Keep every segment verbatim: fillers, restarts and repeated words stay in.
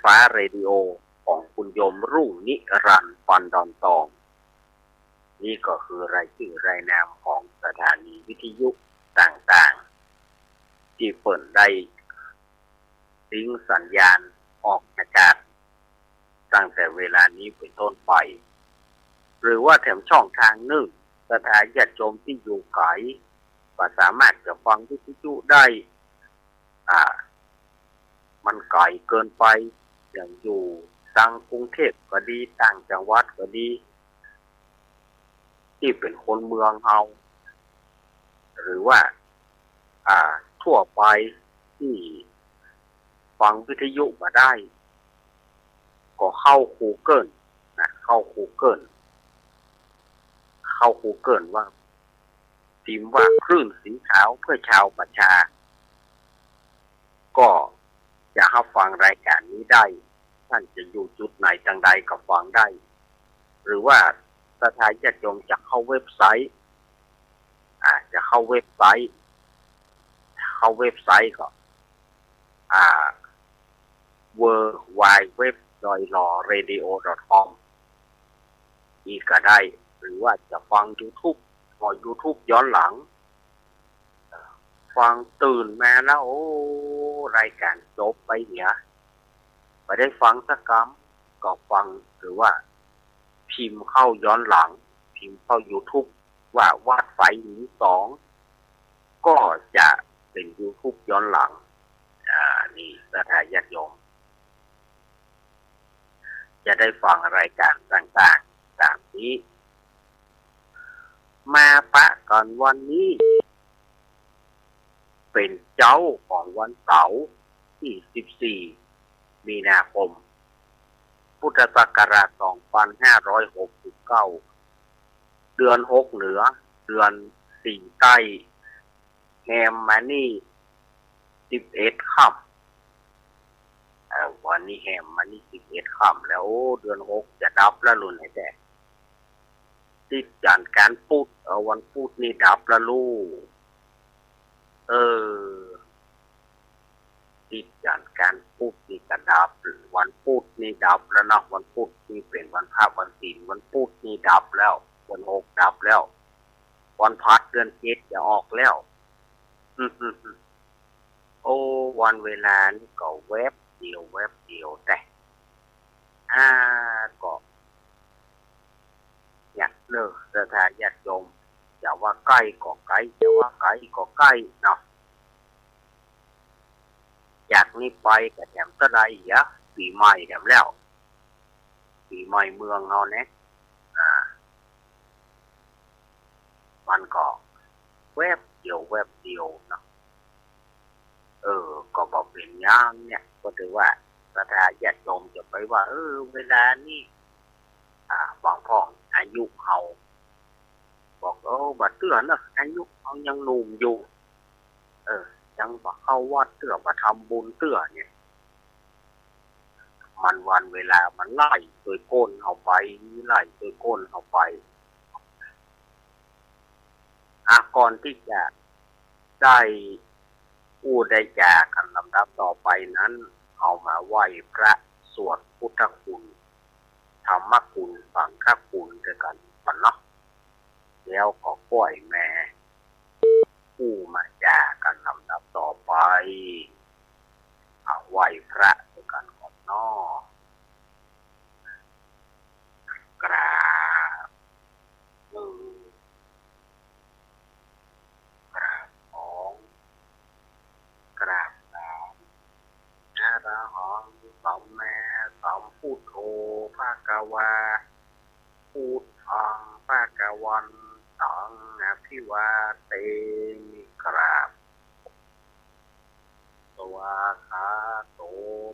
ฟ้าเรดิโอของคุณโยมรุ่งนิรันดร์ ปันดอนตอง นี่ก็คือรายจื้อรายนามของสถานีวิทยุต่างๆ ตี้เปิ้นได้ติ๊งสัญญาณออกอากาศ ตั้งแต่เวลานี้เป๋นต้นไป หรือว่าแถมช่องตางนึ่ง ศรัทธาญาติโยมตี้อยู่ไก๋ บ่สามารถจะฟังวิทยุได้ อ่า มันไก๋เกินไป อย่างอยู่ตางกรุงเทพก็ดี ต่างจังหวัดก็ดี ตี้เป๋นคนเมืองเฮา หรือว่า อ่า ทั่วไปตี้ฟังวิทยุบ่ได้ ก็เข้า Google นะ เข้า Google เข้า Google ว่า พิมพ์ว่าคลื่นสีขาวเพื่อชาวประชา ก็จะฮับฟังรายการนี้ได้ ต้านจะอยู่จุดไหนตางใดก็ฟังได้ หรือว่าศรัทธาญาติโยมจะเข้าเว็บไซต์ อ่า จะเข้าเว็บไซต์ เข้าเว็บไซต์ก็ อ่า ดับเบิลยู ดับเบิลยู ดับเบิลยู ดอท ดอยหล่อ เรดิโอ ดอท คอม อี้ก็ได้ หรือว่าจะฟัง YouTube ก็ YouTube ย้อนหลัง ฟังตื่นมาแล้ว โอ้ รายการจบไปเหีย บ่ได้ฟังสักกำ ก็ฟัง หรือว่าพิมพ์เข้าย้อนหลัง พิมพ์เข้า YouTube ว่าวัดฝายหญิงสอง ก็จะเป๋น YouTube ย้อนหลัง อ่า นี่ศรัทธาญาติโยม จะได้ฟังรายการต่างๆ ต๋ามนี้ มาปะกั๋นวันนี้ เป๋นเจ๊าของวันเสาร์ตี้สิบสี่ มีนาคม พุทธศักราชสองพันห้าร้อยหกสิบเก้า เดือนหกเหนือ เดือนสี่ใต้ แฮมมานี่สิบเอ็ดค่ำ เอ่อ วันนี้แฮมมานี่สิบเอ็ดค่ำแล้ว โอ้ เดือนหกจะดับแล้วลูก ไหนแต๊ ติดจันทร์กั๋นพุธ เออ วันพุธนี่ดับแล้วลูก เออ ติดจันทร์กั๋นพุธนี่ก็ดับ วันพุธนี่ดับแล้วเนาะ วันพุธนี่เป๋นวันพระวันศีล วันพุธนี่ดับแล้ว วันหกดับแล้ว วันพฤหัสเดือนเจ็ดจะออกแล้ว โอ้ วันเวลานี่ก็แวบเดียว แวบเดียวแต๊ อ่า ก็ เนี่ยเน่อ ศรัทธาญาติโยม จะว่าใก้ก็ใก้ จะว่าไก๋ก็ใก้เนาะ จากนี้ไปก็แถมเตื้อใดเหีย ปี๋ใหม่แถมแล้ว ปี๋ใหม่เมืองเฮาเนี่ย อ่า มันก็แวบเดียว แวบเดียวเนาะ เออ ก็บ่เป๋นหยังเนี่ย ก็ถือว่าศรัทธาญาติโยมจะไปว่า เออ เวลานี้ อ่า บางพ่องอายุเฮา บอก เออ บ่าเตื้อเนาะ อายุเฮายังหนุ่มอยู่ เออ ยังบ่เข้าวัดเตื้อ บ่ทำบุญเตื้อเนี่ย มันวันเวลามันไล่ตวยก้นเฮาไป ไล่ตวยก้นเฮาไป อ่ะ ก่อนตี้จะได้อู้ได้จ๋ากั๋นลำดับต่อไปนั้น เฮามาไหว้พระ สวดพุทธคุณ ธรรมคุณ สังฆคุณตวยกั๋นก่อนเนาะ แล้วก็ก้อยแม่อู้มาจ๋ากั๋นลำดับต่อไป เอาไหว้พระตวยกั๋นก่อนเนาะ กราบหนึ่ง กราบสอง กราบสาม อะระหัง สัมมาสัมพุทโธ ภะคะวา พุทธัง ภะคะวันตัง อะภิวาเทมิ กราบ สวากขาโต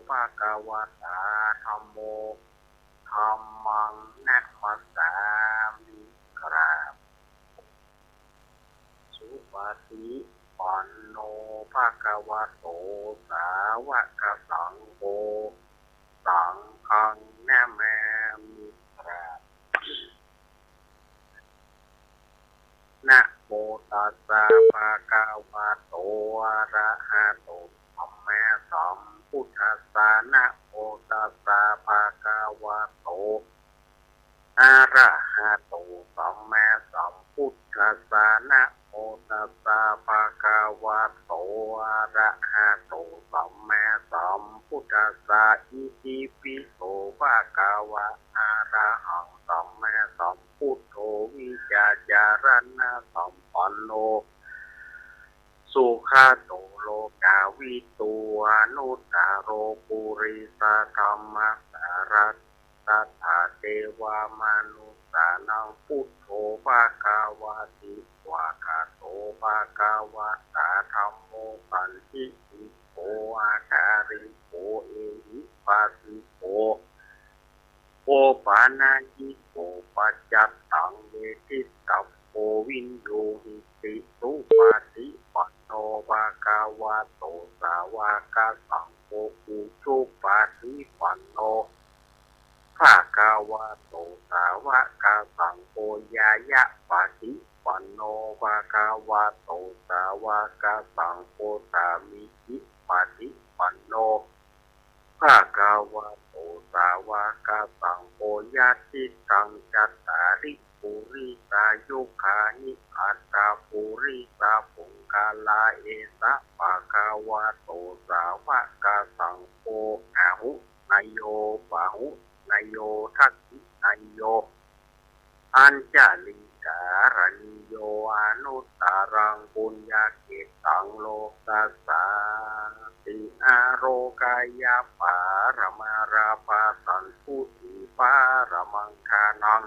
ภะคะวะตา ธัมโม ธัมมัง นะมัสสามิ กราบ สุปะฏิปันโน ภะคะวะโต สาวะกะสังโฆ สังฆัง นะมามิ กราบ นะโมตัสสะ ภะคะวะโต อะระหะโต สัมมาสัม ทธัสสะ นะโมตัสสะ ภะคะวะโต อะระหะโต สัมมาสัมพุทธัสสะ นะโมตัสสะ ภะคะวะโต อะระหะโต สัมมาสัมพุทธัสสะ อิติปิโส ภะคะวะ อะระหัง สัมมาสัมพุทโธ วิชชาจารณสัมปันโน สุขะโต โลกาวิทู อนุตตะโร ปุริสะธัมมะสาระ ตัสสะ เทวะมนุสสานัง พุทโธ ภะคะวะติ วากะโต ภะคะวะตะ ธัมโม สันทิติโก อะกาลิโก เอหิปัสสิโก โอปะนะยิโก ปัจจัตตัง เวทิตะโว วินยูหิติ สุปะฏิปันโน ภะคะวะโต สาวะกะสังโฆ อุจุปะฏิปันโน ภะคะวะโต สาวะกะสังโฆ ญาณะปะฏิปันโน ภะคะวะโต สาวะกะสังโฆ สามีจิปะฏิปันโน ภะคะวะโต สาวะกะสังโฆ ญาติตัง จัตตาริ ปุริสายุคานิ อัตถะ ปุริสะปุงคละ เอสะ ภะคะวะโต สาวะกะสังโฆ อาหุเนยโย ปะหุเนยโย ทักขิเนยโย อัญชลีกะระณีโย อนุตตะรัง ปุญญะเขตตัง โลกัสสาติ อโรคะยะปะระมะ ลาภะสันตุติปะระมัง ทานัง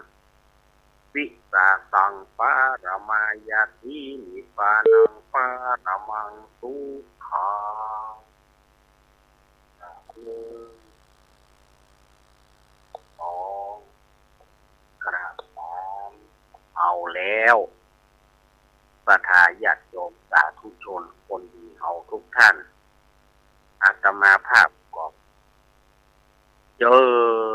วิสาสังปะระมะ ญาติ นิพพานังปะระมัง สุขัง หนึ่ง สอง กราบสาม เอาแล้ว ศรัทธาญาติโยมสาธุชนคนดีเฮาทุกท่าน อาตมาภาพก็เจิ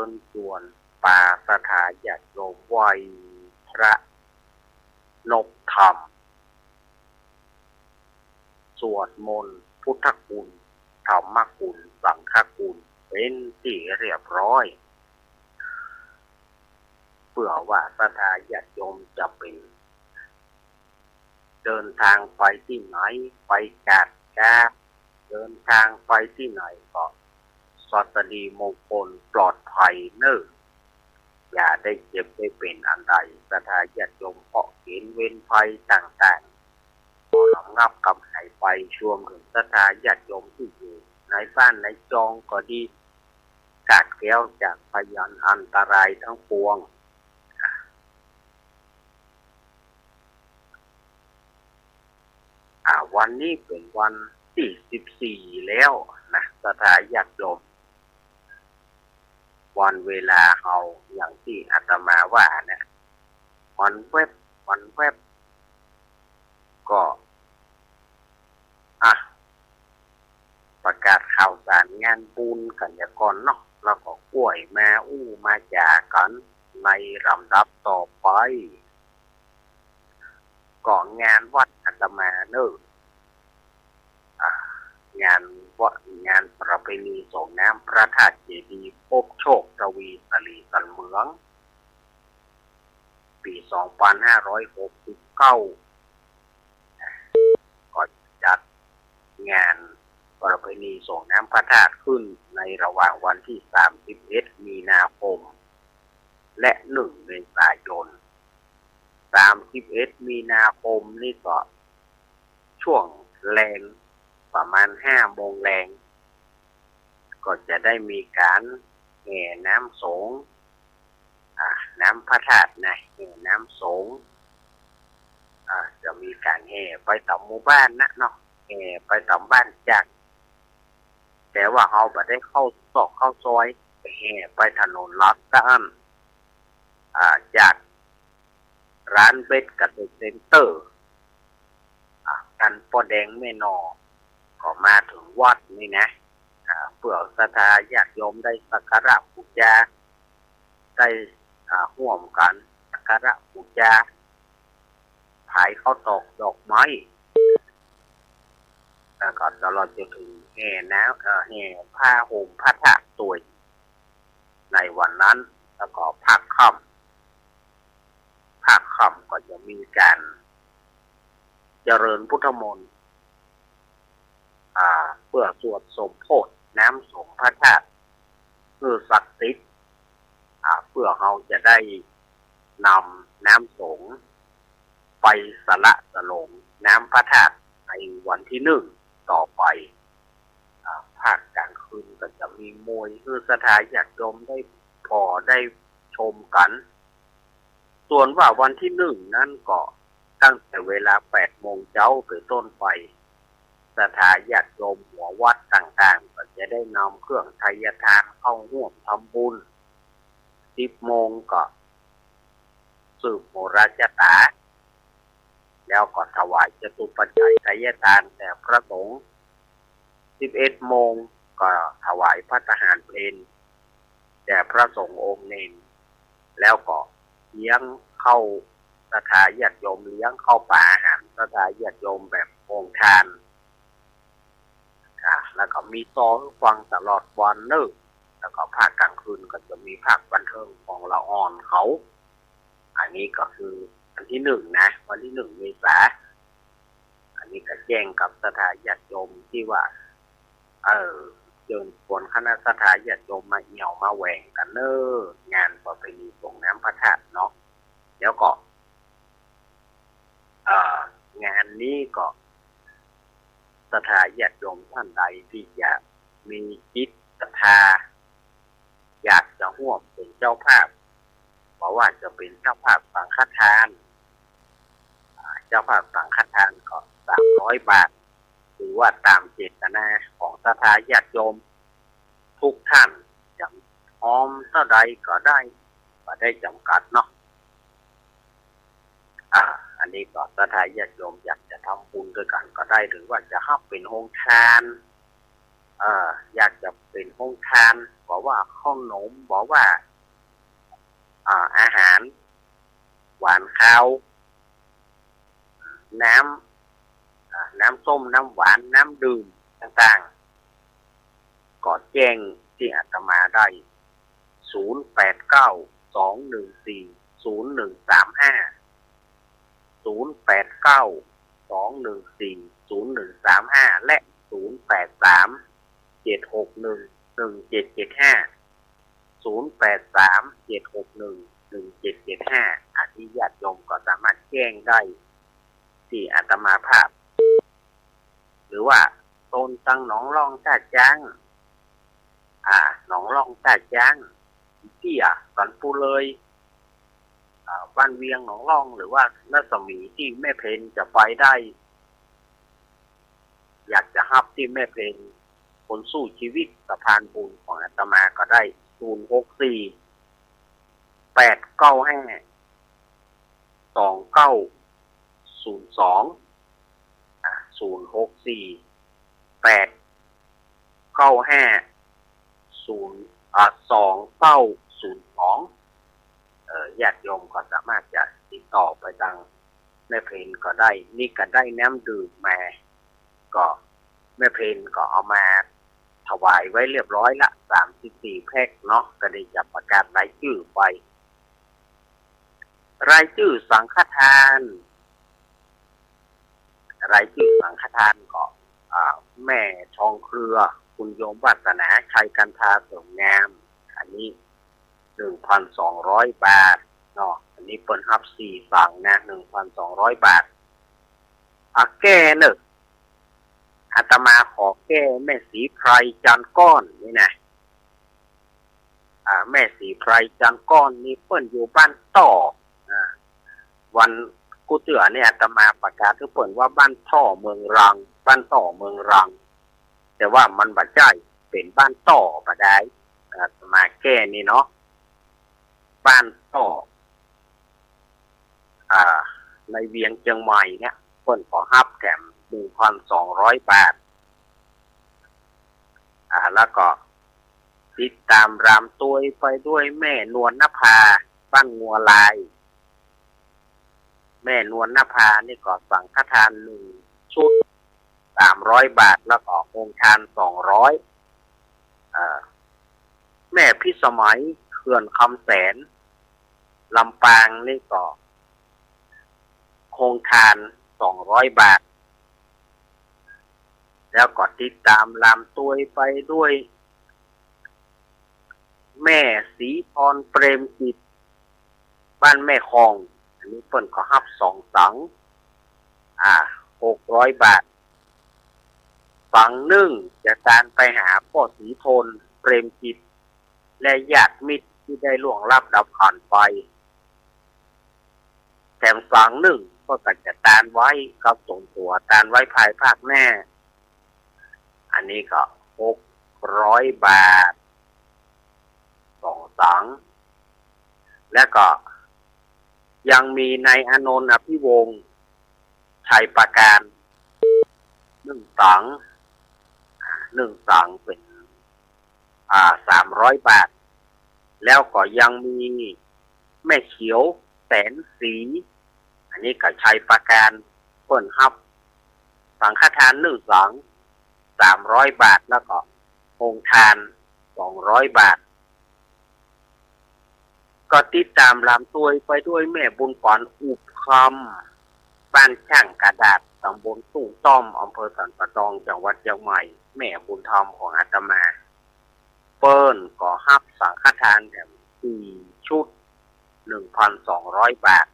ญจวนปาศรัทธาญาติโยมไหว้พระนบธรรม สวดมนต์พุทธคุณ ธรรมคุณ สังฆคุณ เป๋นตี้เรียบร้อย เปื้อว่าศรัทธาญาติโยมจะเป๋น เดินตางไปตี้ไหน ไปกาดกา เดินตางไปตี้ไหนก็สวัสดีมงคลปลอดภัยเน่อ อย่าได้เจ็บได้เป๋นอันใด ศรัทธาญาติโยม เพราะเก๋ณฑ์เวรภัยต่างๆ ก็ระงับกำหายไป รวมเถิงศรัทธาญาติโยมตี้อยู่ในบ้านในจองก็ดี กาดแคล้วจากพยันอันตรายตังปวง อ่า วันนี้เป๋นวันตี้สิบสี่แล้วนะ ศรัทธาญาติโยม วันเวลาเฮาอย่างตี้อาตมาว่าเนี่ย มันแวบ มันแวบ ก็ อ่ะ ประกาศข่าวสารงานบุญกั๋นเหียก่อนเนาะ แล้วก็ก้วยมาอู้มาจ๋ากั๋นในลำดับต่อไป ก็งานวัดอาตมาเน่อ อ่า งานวัด งานประเพณีส่งน้ำพระธาตุเจดีย์พบโชคทวีสะหลีสันเหมือง ปี๋สองปันห้าร้อยหกสิบเก้า ก็จัดงานประเพณีส่งน้ำพระธาตุขึ้นในระหว่างวันตี้สามสิบเอ็ดมีนาคม และหนึ่งเมษายน สามสิบเอ็ดมีนาคมนี่ก็ช่วงแลง ประมาณห้าโมงแลง ก็จะได้มีก๋านแห่น้ำสงฆ์ อ่า น้ำพระธาตุนะ แห่น้ำสงฆ์ อ่า จะมีก๋านแห่ไปต๋ามหมู่บ้านนะเนาะ แห่ไปต๋ามบ้านจัก แต่ว่าเฮาบ่ได้เข้าซอกเข้าซอย แห่ไปถนนหลักด้าน อ่า จาก ร้านเบสเกษตรเซ็นเตอร์ อ่า กั๋นป้อแดงแม่หน่อ ก็มาเถิงวัดนี่นะ อ่า เปื้อศรัทธาญาติโยมได้สักการะปู๋จา ได้ อ่า ฮ่วมกั๋นสักการะปู๋จา ผายข้าวตอกดอกไม้ แล้วก็ตลอดจนเถิงแห่น้ำ เอ่อ แห่ผ้าห่มพระธาตุตวยในวันนั้น แล้วก็ภาคค่ำ ภาคค่ำก็จะมีก๋านเจริญพุทธมนต์ อ่า เปื้อสวดสมโภชน้ำสรงพระธาตุหื้อศักดิ์สิทธิ์ อ่า เปื้อเฮาจะได้นำน้ำสรงไปสละสลงน้ำพระธาตุในวันตี้นึ่งต่อไป อ่า ภาคก๋างคืนก็จะมีมวยหื้อศรัทธาญาติโยมได้ผ่อได้ชมกั๋น ส่วนว่าวันตี้นึ่งนั้นก็ตั้งแต่เวลาแปดโมงเจ๊าเป๋นต้นไป ศรัทธาญาติโยมหัววัดต่างๆ ก็จะได้นำเครื่องไทยทานเข้าฮ่วมทำบุญ สิบโมงก็สืบโหราชะต๋า แล้วก็ถวายจตุปัจจัยไทยทานแด่พระสงฆ์ สิบเอ็ดโมงก็ถวายภัตตาหารเพลแด่พระสงฆ์องค์เณร แล้วก็เลี้ยงข้าว ศรัทธาญาติโยมเลี้ยงข้าวป๋าอาหารศรัทธาญาติโยมแบบโฮงทาน อ่า แล้วก็มีต่อหื้อฟังตลอดวันเน่อ แล้วก็ภาคก๋างคืนก็จะมีภาคบันเทิงของละอ่อนเขา อันนี้ก็คือวันตี้นึ่งนะ วันตี้นึ่งเมษา อันนี้ก็แจ้งกับศรัทธาญาติโยมตี้ว่า เออ เจิญชวนคณะศรัทธาญาติโยมมาเอี่ยวมาแหว่งกั๋นเน่อ งานประเพณีสรงน้ำพระธาตุเนาะ แล้วก็ เอ่อ งานนี้ก็ศรัทธาญาติโยมต้านใดตี้จะมีจิตศรัทธา อยากจะฮ่วมเป๋นเจ้าภาพ บ่ว่าจะเป๋นเจ้าภาพสังฆทาน อ่า เจ้าภาพสังฆทานก็สามร้อยบาท ถือว่าต๋ามเจตนาของศรัทธาญาติโยม กู้ต้าน จะฮอมเต้าใดก็ได้ บ่ได้จ๋ำกัดเนาะ อ่า อันนี้ก็ศรัทธาญาติโยมอยากจะทำบุญตวยกั๋นก็ได้ หรือว่าจะฮับเป๋นโฮงทาน เอ่อ อยากจะเป๋นโฮงทาน บ่ว่าข้าวหนม บ่ว่า อ่า อาหาร หวานคาว น้ำ อ่า น้ำส้ม น้ำหวาน น้ำดื่มต่างๆ ก็แจ้งตี้อาตมาได้ ศูนย์แปดเก้า สองหนึ่งสี่ ศูนย์หนึ่งสามห้า ศูนย์แปดเก้า สองหนึ่งสี่ ศูนย์หนึ่งสามห้า และ ศูนย์แปดสาม เจ็ดหกหนึ่ง หนึ่งเจ็ดเจ็ดห้า ศูนย์แปดสาม เจ็ดหกหนึ่ง หนึ่งเจ็ดเจ็ดห้า อันนี้ญาติโยมก็สามารถแจ้งได้ตี้อาตมาภาพ หรือว่าโซนตังหนองล่องต้าจ๊าง อ่า หนองล่องต้าจ๊าง ตี้อะ สันปูเลย อ่า บ้านเวียงหนองล่อง หรือว่ารัศมีตี้แม่เพ็ญจะไปได้ อยากจะฮับตี้แม่เพ็ญ คนสู้ชีวิตสะพานบุญของอาตมาก็ได้ ศูนย์หกสี่ แปดเก้าห้า สองเก้าศูนย์สอง อ่า ศูนย์หกสี่ แปดเก้าห้า ศูนย์ อ่า สองเก้าศูนย์สอง เอ่อ ญาติโยมก็สามารถจะติดต่อไปตังแม่เพ็ญก็ได้ นี่ก็ได้น้ำดื่มมา ก็แม่เพ็ญก็เอามาถวายไว้เรียบร้อยละ สามสิบสี่แพ็คเนาะ ก็ได้จะประกาศรายจื้อไป รายจื้อสังฆทาน รายจื้อสังฆทานก็ อ่า แม่ทองเครือ คุณโยมวาสนา ชัยกันทา เสริมงาม อันนี้ หนึ่งพันสองร้อยบาทเนาะ อันนี้เปิ้นฮับสี่สังนะ หนึ่งพันสองร้อยบาท อ่ะ แก้เน่อ อาตมาขอแก้แม่ศรีไพรจันทร์ก้อนนี่นะ อ่า แม่ศรีไพรจันทร์ก้อนนี่เปิ้นอยู่บ้านต้อ อ่า วันกู้เตื้อนี่อาตมาประกาศหื้อเปิ้นว่าบ้านต้อเมืองรัง บ้านต้อเมืองรัง แต่ว่ามันบ่ใจ้ เป๋นบ้านต้อบ่ดาย อาตมาแก้นี่เนาะ บ้านต้อ อ่า ในเวียงเจียงใหม่เนี่ย เปิ้นก็ฮับแถม หนึ่งพันสองร้อยบาท อ่า แล้วก็ติดต๋ามรามตวยไปด้วยแม่นวลนภา บ้านงัวลาย แม่นวลนภานี่ก็สังฆทานหนึ่งชุด สามร้อยบาท แล้วก็โฮงทาน สองร้อย เอ่อ แม่พิสมัย เขื่อนคำแสน ลำปางนี่ก็ โฮงทาน สองร้อยบาท แล้วก็ติดต๋ามลำตวยไปด้วย แม่ศรีพร เปรมจิต บ้านแม่คอง อันนี้เปิ้นก็ฮับสองสัง อ่า หกร้อยบาท สังนึ่งจะตานไปหาป้อศรีทน เปรมจิต และญาติมิตรตี้ได้ล่วงลับดับขันไป แถมสังนึ่งก็จะตานไว้กับต๋นตั๋ว ตานไว้ภายภาคหน้า อันนี้ก็ หกร้อยบาท สองสัง และก็ยังมีนายอานนท์ อภิวงศ์ ชัยประการ นึ่งสัง นึ่งสังเป๋น อ่า สามร้อยบาท แล้วก็ยังมีแม่เขียว แสนศรี อันนี้ก็ชัยประการ เปิ้นฮับสังฆทานนึ่งสัง สามร้อยบาท แล้วก็โฮงทาน สองร้อยบาท ก็ติดต๋ามลำตวยไปด้วยแม่บุญปั๋น อุบคำ บ้านช่างกระดาษ ต๋ำบลทุ่งต้อม อำเภอสันป่าตอง จังหวัดเจียงใหม่ แม่บุญธรรมของอาตมา เปิ้นก็ฮับสังฆทานแถมสี่ชุด นึ่งพันสองร้อยบาท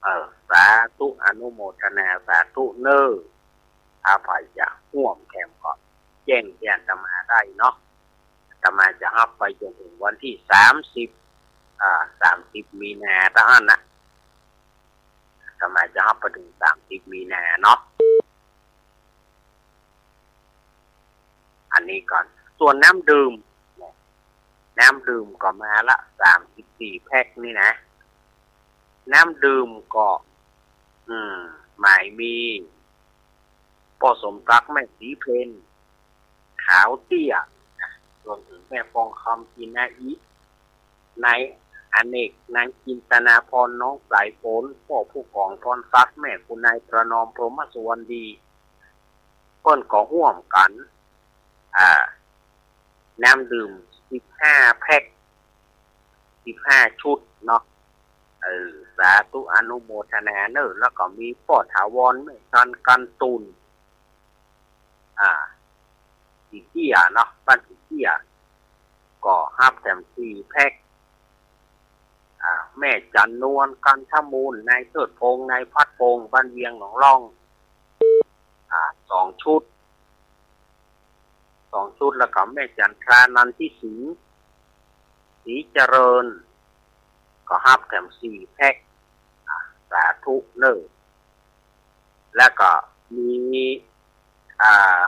เออ สาธุ อนุโมทนาสาธุเน่อ ถ้าใผจะฮ่วมแถมก็แจ้งแก่อาตมาได้เนาะ อาตมาจะฮับไปจ๋นเถิงวันตี้สามสิบ อ่า สามสิบมีนาเต้าอั้นนะ อาตมาจะฮับไปเถิงสามสิบมีนาเนาะ อันนี้ก่อน ส่วนน้ำดื่ม น้ำดื่มก็มาละ สามสิบสี่แพ็คนี่นะ น้ำดื่มก็ อืม หมายมี ป้อสมศักดิ์ แม่ศรีเพญ ขาวเตี้ย รวมเถิงแม่ฟองคำ จินนาอิ นายอเนก นางจินตนาพร น้องสายฝน ป้อผู้กองพรศักดิ์ แม่คุณนายประนอม พรหมสุวรรณดี เปิ้นก็ฮ่วมกั๋น อ่า น้ำดื่มสิบห้าแพ็ค สิบห้าชุดเนาะ เออ สาธุอนุโมทนาเน่อ แล้วก็มีป้อถาวร แม่จัน กันตุ่น อ่า สีเตี้ยเนาะ บ้านสีเตี้ย ก็ฮับแถมสี่แพ็ค อ่า แม่จันนวล กันทมูล นายเทิดพงษ์ นายพัดพงษ์ บ้านเวียงหนองล่อง อ่า สองชุด สองชุด แล้วก็แม่จันทรา นันทิสิงห์ ศรีเจริญ ก็ฮับแถมสี่แพ็ค อ่า สาธุเน่อ แล้วก็มี อ่า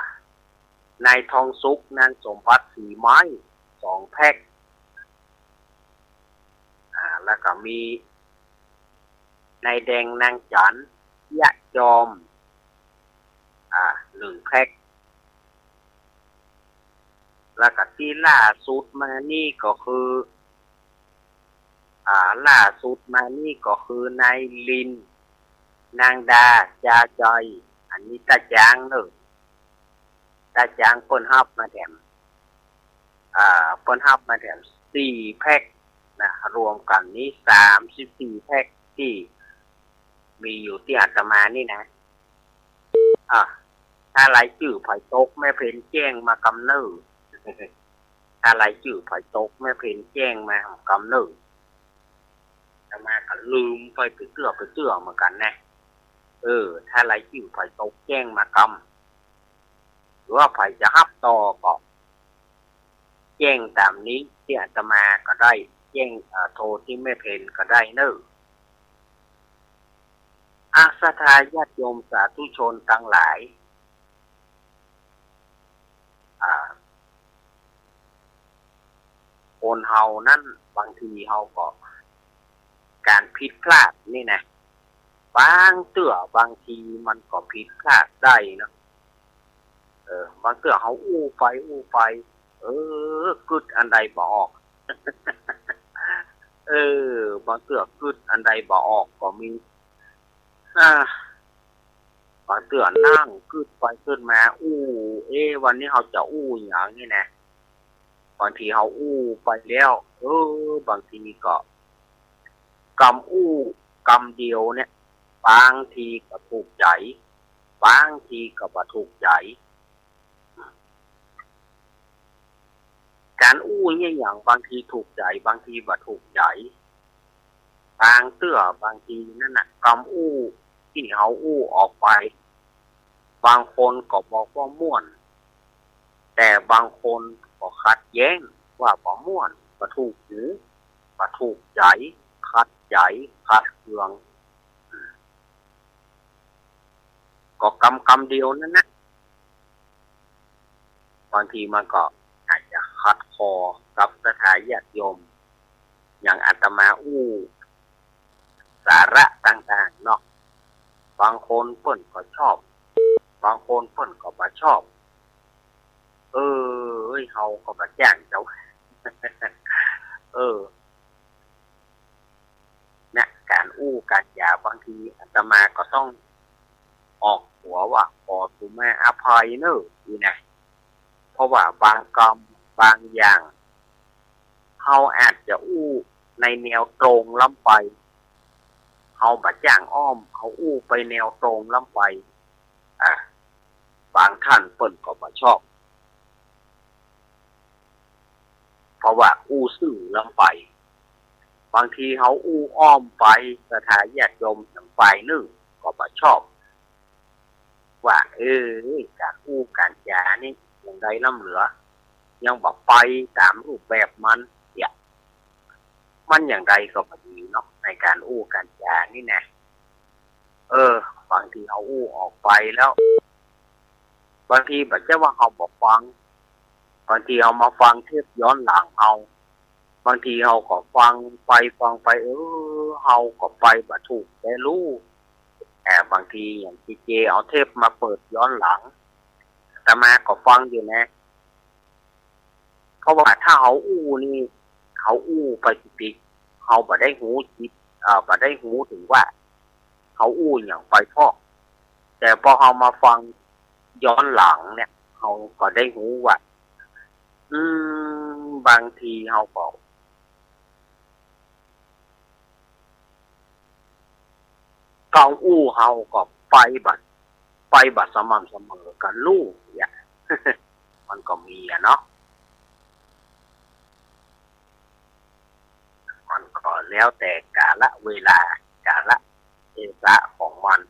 นายทองสุข นางสมบัติ สีไม้ สองแพ็ค อ่า แล้วก็มี นายแดง นางจันทร์ ยะจอม อ่า นึ่งแพ็ค แล้วก็ตี้ล่าสุดมานี่ก็คือ อ่า ล่าสุดมานี่ก็คือ นายลิน นางดา จาใจ อันนี้ตาจางเน่อ ตาจางเปิ้นฮับมาแถม อ่า เปิ้นฮับมาแถมสี่แพ็คนะ รวมกั๋นนี้สามสิบสี่แพ็คตี้มีอยู่ตี้อาตมานี่นะ อ่า ถ้ารายจื้อใผตก แม่เพญแจ้งมากำเน่อ ถ้ารายจื้อใผตก แม่เพญแจ้งมากำเน่อ อาตมาก็ลืมไป ไปเตื้อ ไปเตื้อเหมือนกั๋นนะ เออ ถ้ารายจื้อใผตก แจ้งมากำ หรือว่าใผจะฮับต่อก็ แจ้งต๋ามนี้ตี้อาตมาก็ได้ แจ้ง เอ่อ โทรตี้แม่เพญก็ได้เน่อ อ่ะ ศรัทธาญาติโยมสาธุชนตังหลาย อ่า คนเฮานั้นบางทีเฮาก็ ก๋านผิดพลาดนี่นะ บางเตื้อบางทีมันก็ผิดพลาดได้เนาะ เออ บางเตื้อเฮาอู้ไปอู้ไป เออ กึ๊ดอันใดบ่ออก เออ บางเตื้อกึ๊ดอันใดบ่ออกก็มี อ่า บางเตื้อนั่งกึ๊ดไปกึ๊ดมา อู้ เอ๊ะ วันนี้เฮาจะอู้หยังนี่นะ บางทีเฮาอู้ไปแล้ว เออ บางทีก็ กำอู้กำเดียวเนี่ย บางทีก็ถูกใจ๋ บางทีก็บ่ถูกใจ๋ ก๋านอู้เนี่ยหยัง บางทีถูกใจ๋ บางทีบ่ถูกใจ๋ บางเตื้อบางทีนั่นน่ะ กำอู้ตี้เฮาอู้ออกไป บางคนก็บอกว่าม่วน แต่บางคนก็ขัดแย้งว่าบ่ม่วน บ่ถูกหู บ่ถูกใจ๋ ขัดใจ๋ ขัดเคือง ก็กำกำเดียวนั่นนะ บางทีมันก็อาจจะขัดคอกับศรัทธาญาติโยม อย่างอาตมาอู้สาระต่างๆ เนาะ บางคนเปิ้นก็ชอบ บางคนเปิ้นก็บ่ชอบ เออ เฮาก็บ่จ้างเจ้า เออ นะ ก๋านอู้ก๋านจ๋าบางทีอาตมาก็ต้องออกตั๋วว่าขอสุมาอภัยเน่อ นี่นะ เพราะว่าบางกำบางอย่าง เฮาอาจจะอู้ในแนวตรงล้ำไป เฮาบ่จ้างอ้อม เฮาอู้ไปแนวตรงล้ำไป อ่า บางท่านเปิ้นก็บ่ชอบ เพราะว่าอู้ซื่อล้ำไป บางทีเฮาอู้อ้อมไป ศรัทธาญาติโยมตางฝ่ายนึ่งก็บ่ชอบ ว่า เออ ก๋านอู้ก๋านจ๋านี่ยังได้ล้ำเหลือ ยังบ่ไปต๋ามรูปแบบมัน เนี่ย มันอย่างใดก็บ่ดีเนาะ ในก๋านอู้ก๋านจ๋านี่นะ เออ บางทีเฮาอู้ออกไปแล้ว บางทีบ่ใจ้ว่าเฮาบ่ฟัง บางทีเฮามาฟังเทปย้อนหลังเอา บางทีเฮาก็ฟังไปฟังไป เออ เฮาก็ไปบ่ถูกแต๊ลู้ แต่บางทีอย่างเจเจเอาเทปมาเปิดย้อนหลัง อาตมาก็ฟังอยู่นะ เพราะว่าถ้าเฮาอู้นี่ เฮาอู้ไปติดๆ เฮาบ่ได้ฮู้จิต เอ่อ บ่ได้ฮู้เถิงว่า เฮาอู้หยังไปพร้อม แต่ปอเฮามาฟังย้อนหลังเนี่ย เฮาก็ได้ฮู้ว่า อืม บางทีเฮาก็ กำอู้เฮาก็ไปบ่ ไปบ่สม่ำเสมอกับลู้เนี่ย มันก็มีอะเนาะ มันก็แล้วแต่กาละเวลา กาละเทศะของมัน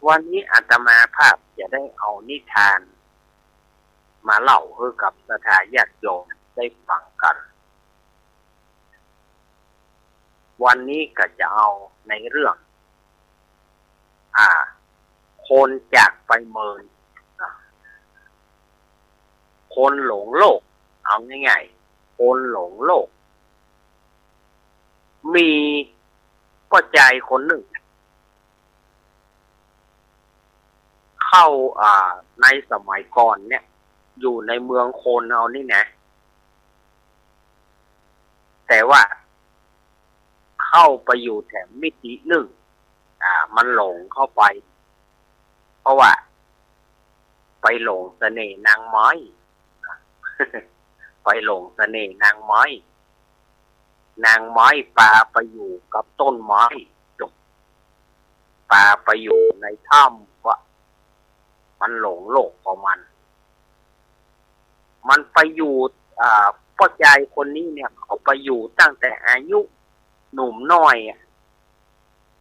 วันนี้อาตมาภาพจะได้เอานิทานมาเล่าหื้อกับศรัทธาญาติโยมได้ฟังกั๋น วันนี้ก็จะเอาในเรื่อง อ่า คนจากไปเมิน นะ คนหลงโลก เอาง่ายๆ คนหลงโลก มีป้อจายคนนึ่ง เข้า อ่า ในสมัยก่อนเนี่ย อยู่ในเมืองคนเฮานี่นะ แต่ว่าเข้าไปอยู่แถมมิตินึ่ง อ่า มันหลงเข้าไป เพราะว่าไปหลงเสน่ห์นางไม้ ไปหลงเสน่ห์นางไม้ นางไม้ปาไปอยู่กับต้นไม้ ปาไปอยู่ในถ้ำวะ มันหลงโลกของมัน มันไปอยู่ อ่า ป้อจายคนนี้เนี่ย เขาไปอยู่ตั้งแต่อายุหนุ่มน้อยอะ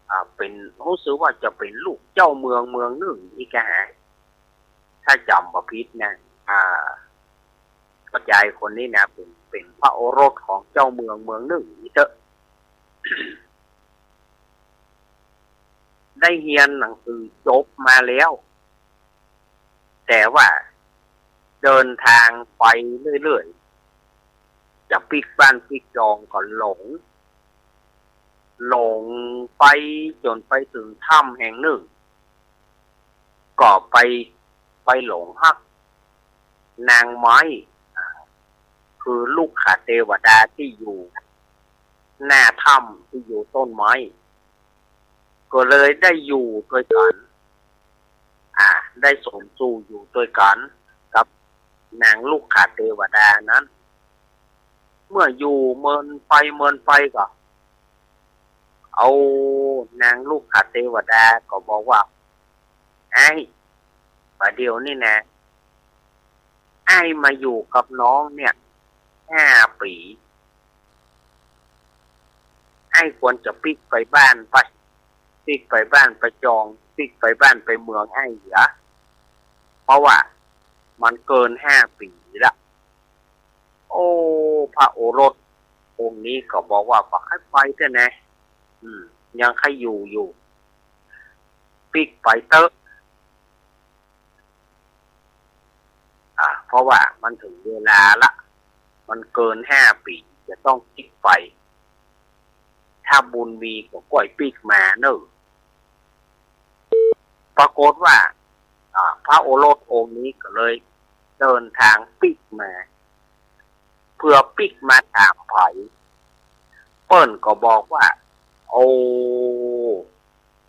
อ่า เป๋น ฮู้สึกว่าจะเป๋นลูกเจ้าเมืองเมืองนึ่งอี้กา ถ้าจ๋ำบ่ผิดนะ อ่า ป้อจายคนนี้นะ เป๋น เป๋นพระโอรสของเจ้าเมืองเมืองนึ่งอี้เต๊อะ ได้เฮียนหนังสือจบมาแล้ว แต่ว่าเดินทางไปเรื่อยๆ จะปิ๊กบ้านปิ๊กจองก็หลง หลงไปจ๋นไปเถิงถ้ำแห่งนึ่ง ก็ไป ไปหลงฮักนางไม้ คือลุกขเตวดาตี้อยู่หน้าถ้ำตี้อยู่ต้นไม้ ก็เลยได้อยู่ตวยกั๋น อ่า ได้สมสู่อยู่ตวยกั๋นกับนางลูกขาเตวดานั้น เมื่ออยู่เมินไปเมินไปก็ เอานางลูกขาเตวดาก็บอกว่า อ้าย บ่าเดี่ยวนี้นะ อ้ายมาอยู่กับน้องเนี่ย ห้าปี๋ อ้ายควรจะปิ๊กไปบ้านไป ปิ๊กไปบ้านไปจอง ปิ๊กไปบ้านไปเมืองอ้ายเหีย เพราะว่ามันเกินห้าปี๋ละ โอ้ พระโอรสองค์นี้ก็บอกว่า บ่ใค่ไปเตื้อนะ อืม ยังใค่อยู่อยู่ ปิ๊กไปเต๊อะ อ่า เพราะว่ามันเถิงเวลาละ มันเกินห้าปี๋ จะต้องปิ๊กไป ถ้าบุญมีก็ก้อยปิ๊กมาเน่อ ปรากฏว่า อ่า พระโอรสองค์นี้ก็เลยเดินทางปิ๊กมา เพื่อปิ๊กมาถามไผ เปิ้นก็บอกว่า โอ้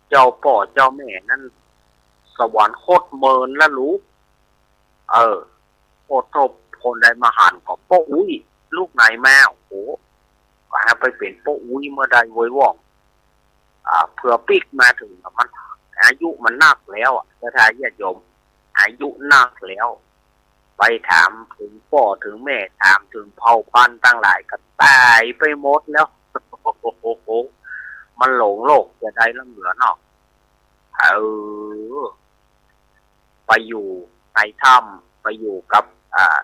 เจ้าป้อเจ้าแม่นั้น สวรรคตเมินละลูก เออ โอ้โธ่ คนใดมาหันก็ป้ออุ๊ย ลูกไหนมา โอ้โห ก็หาไปเป๋นป้ออุ๊ยเมื่อใดเว้ยว่อง อ่า เผื่อปิ๊กมาเถิงมัน อายุมันนักแล้วอะ ศรัทธาญาติโยม อายุนักแล้ว ไปถามเถิงป้อเถิงแม่ ถามเถิงเผ่าพันธุ์ตังหลายก็ต๋ายไปหมดแล้ว มันหลงโลกจะใดละเหลือเนาะ เออ ไปอยู่ในถ้ำ ไปอยู่กับ อ่า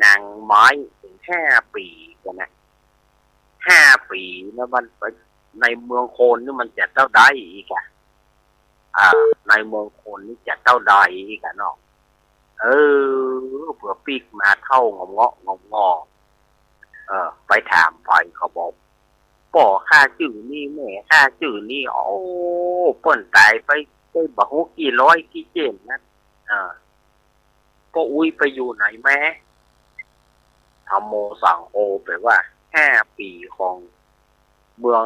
นางไม้เถิงห้าปี๋กั๋นนะ ห้าปี๋นะ มันไปในเมืองคนนี่มันจะเต้าใดอีกอะ อ่า ในเมืองคนนี่จะเต้าใดอีกอะเนาะ เออ เผื่อปิ๊กมาเฒ่างอมเงาะงอมงอ เออ ไปถามไผเขาบอก ป้อข้าจื้อนี้ แม่ข้าจื้อนี้ โอ้ เปิ้นต๋ายไป ไปบ่ฮู้กี่ร้อยกี่เจ็นนั้น อ่า ป้ออุ๊ยไปอยู่ไหนแม้ ธัมโมสังโฆ แปลว่า ห้าปี๋ของเมือง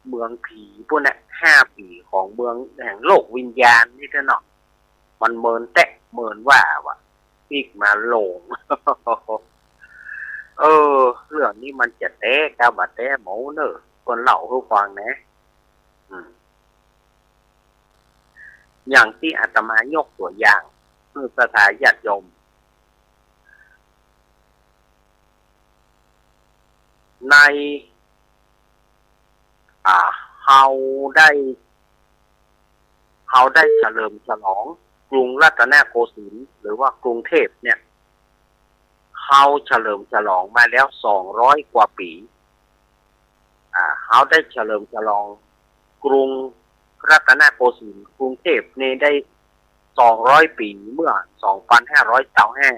เมืองผีปู้นนะ ห้าปี๋ของเมืองแห่งโลกวิญญาณนี่เต๊อะเนาะ มันเมินแต๊เมินว่าว่ะ ปิ๊กมาหลง เออ เรื่องนี้มันจะแต๊กาบ่าแต๊เมาเน่อ เปิ้นเล่าหื้อฟังนะ อืม อย่างตี้อาตมายกตั๋วอย่าง หื้อศรัทธาญาติโยม ใน อ่า เฮาได้ เฮาได้เฉลิมฉลองกรุงรัตนโกสินทร์ หรือว่ากรุงเทพเนี่ย เฮาเฉลิมฉลองมาแล้วสองร้อยกว่าปี๋ อ่า เฮาได้เฉลิมฉลองกรุงรัตนโกสินทร์ กรุงเทพนี่ได้สองร้อยปี๋ เมื่อสองปันห้าร้อยซาวห้า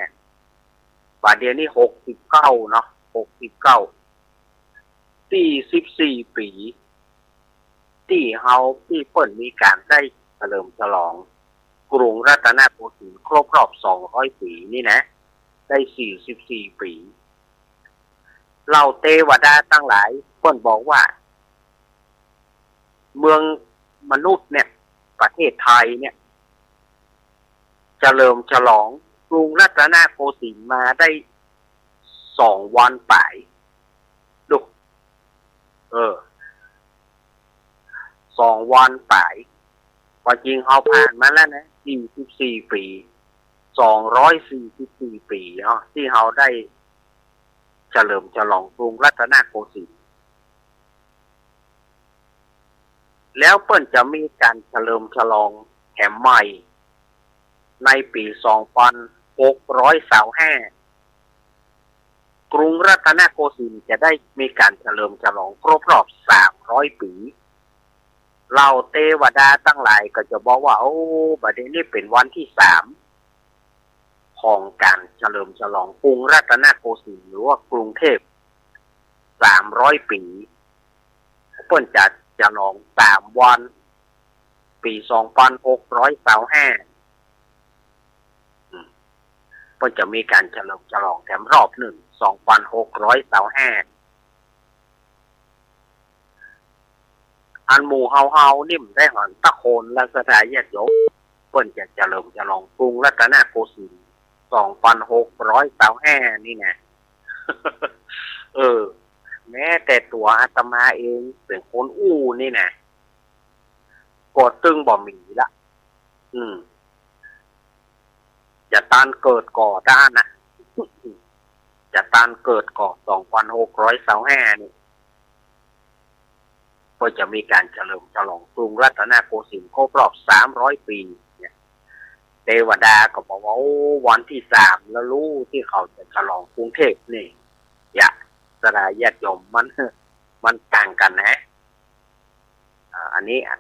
บ่าเดี่ยวนี้หกสิบเก้าเนาะ หกสิบเก้า สี่สิบสี่ปี๋ ตี้เฮา ตี้เปิ้นมีก๋านได้เฉลิมฉลองกรุงรัตนโกสินทร์ครบรอบสองร้อยปี๋นี่นะ ได้สี่สิบสี่ปี๋ เหล่าเตวดาตังหลายเปิ้นบอกว่า เมืองมนุษย์เนี่ย ประเทศไทยเนี่ย เฉลิมฉลองกรุงรัตนโกสินทร์มาได้สองวันป๋าย ดู เออ สองวันป๋าย ความจริงเฮาผ่านมาแล้วนะ สี่สิบสี่ปี๋ สองร้อยสี่สิบสี่ปี๋เนาะ ตี้เฮาได้เฉลิมฉลองกรุงรัตนโกสินทร์ แล้วเปิ้นจะมีก๋านเฉลิมฉลองแถมใหม่ ในปี๋สองปันหกร้อยซาวห้า กรุงรัตนโกสินทร์จะได้มีก๋านเฉลิมฉลองครบรอบสามร้อยปี๋ เหล่าเตวดาตังหลายก็จะบอกว่า โอ้ บ่าเดี่ยวนี้เป๋นวันตี้สาม ของก๋านเฉลิมฉลองกรุงรัตนโกสินทร์ หรือว่ากรุงเทพ สามร้อยปี๋ เปิ้นจะฉลองสามวัน ปี๋สองปันหกร้อยซาวห้า อืม เปิ้นจะมีก๋านเฉลิมฉลองแถมรอบนึ่ง สองปันหกร้อยซาวห้า อันหมู่เฮาๆ นี่บ่ได้หันสักคนละศรัทธาญาติโยม เปิ้นจะเฉลิมฉลองกรุงรัตนโกสินทร์ สองปันหกร้อยซาวห้า นี่นะ เออ แม้แต่ตั๋วอาตมาเองเป๋นคนอู้นี่นะ ก็ตึงบ่มีละ อืม จะตันเกิดก่อด้านนะ จะตันเกิดก่อ สองปันหกร้อยซาวห้า นี่ ก็จะมีก๋านเฉลิมฉลองกรุงรัตนโกสินทร์ครบรอบ สามร้อย ปี๋ เนี่ย เตวดาก็บอกว่า โอ้ วันตี้สามแล้วลูกตี้เขาจะฉลองกรุงเทพนี่ อย่า ศรัทธาญาติโยม มัน มันต่างกั๋นนะ อ่า อันนี้ อ่ะ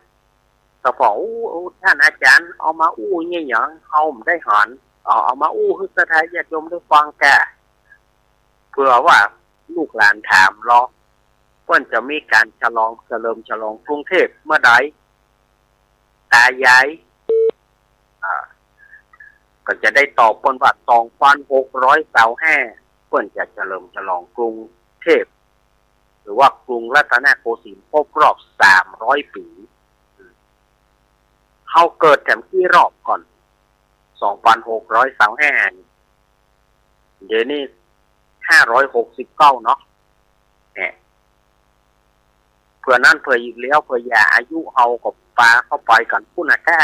ก็บอก โอ้ โอ้ ต้านอาจ๋ารย์ เอามาอู้เนี่ยหยัง เฮาบ่ได้หัน เอา เอามาอู้หื้อศรัทธาญาติโยมได้ฟังแก่ เผื่อว่าลูกหลานถามลอ เปิ้นจะมีก๋านฉลอง เฉลิมฉลองกรุงเทพเมื่อใด ตายาย อ่า ก็จะได้ตอบเปิ้นว่า สองปันหกร้อยซาวห้า เปิ้นจะเฉลิมฉลองกรุงเทพ หรือว่ากรุงรัตนโกสินทร์ครบรอบ สามร้อย ปี๋ เฮาเกิดแถมกี่รอบก่อน สองปันหกร้อยซาวห้า นี่ เดี๋ยวนี้ ห้าร้อยหกสิบเก้า เนาะ เนี่ย เผื่อนั้นเผื่ออีกแล้ว เผื่ออย่า อายุเฮาก็ปาเข้าไปกั๋นปู้นนะก้า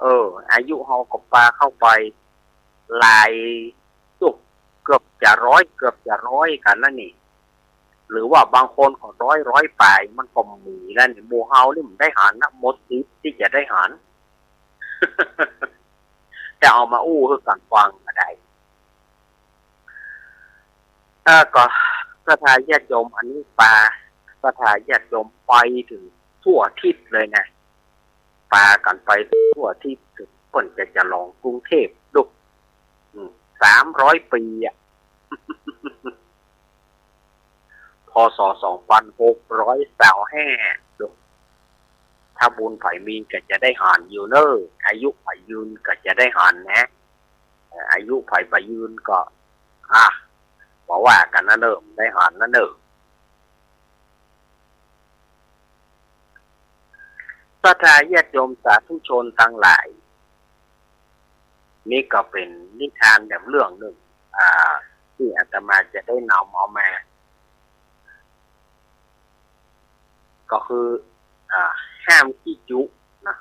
เออ อายุเฮาก็ปาเข้าไป หลาย จุก เกือบจะร้อย เกือบจะร้อยกั๋นแล้วนี่ หรือว่าบางคนก็ร้อย ร้อยป๋าย มันก็มีแล้วนี่ หมู่เฮานี่บ่ได้หันนะ หมดสิทธิ์ตี้จะได้หัน แต่เอามาอู้หื้อกั๋นฟังก็ได้ เออ ก็ศรัทธาญาติโยม อันนี้ปาศรัทธาญาติโยมไปเถิงทั่วทิศเลยนะ ปากั๋นไปทั่วทิศ เปิ้นจะฉลองกรุงเทพดู อืม สามร้อย ปี๋ อ่ะ พ.ศ. สองปันหกร้อยซาวห้า ดู ถ้าบุญใผมีก็จะได้หันอยู่เน่อ อายุใผยืนก็จะได้หันนะ เอ่อ อายุใผบ่ยืนก็ อ่ะ บ่ว่ากั๋นนะเน่อ ได้หันนะเน่อ ศรัทธาญาติโยมสาธุชนตังหลาย นี่ก็เป๋นนิทานแหมเรื่องนึ่ง อ่า ตี้อาตมาจะได้นำเอามา ก็คือ อ่า ห้ามขี้จุนะ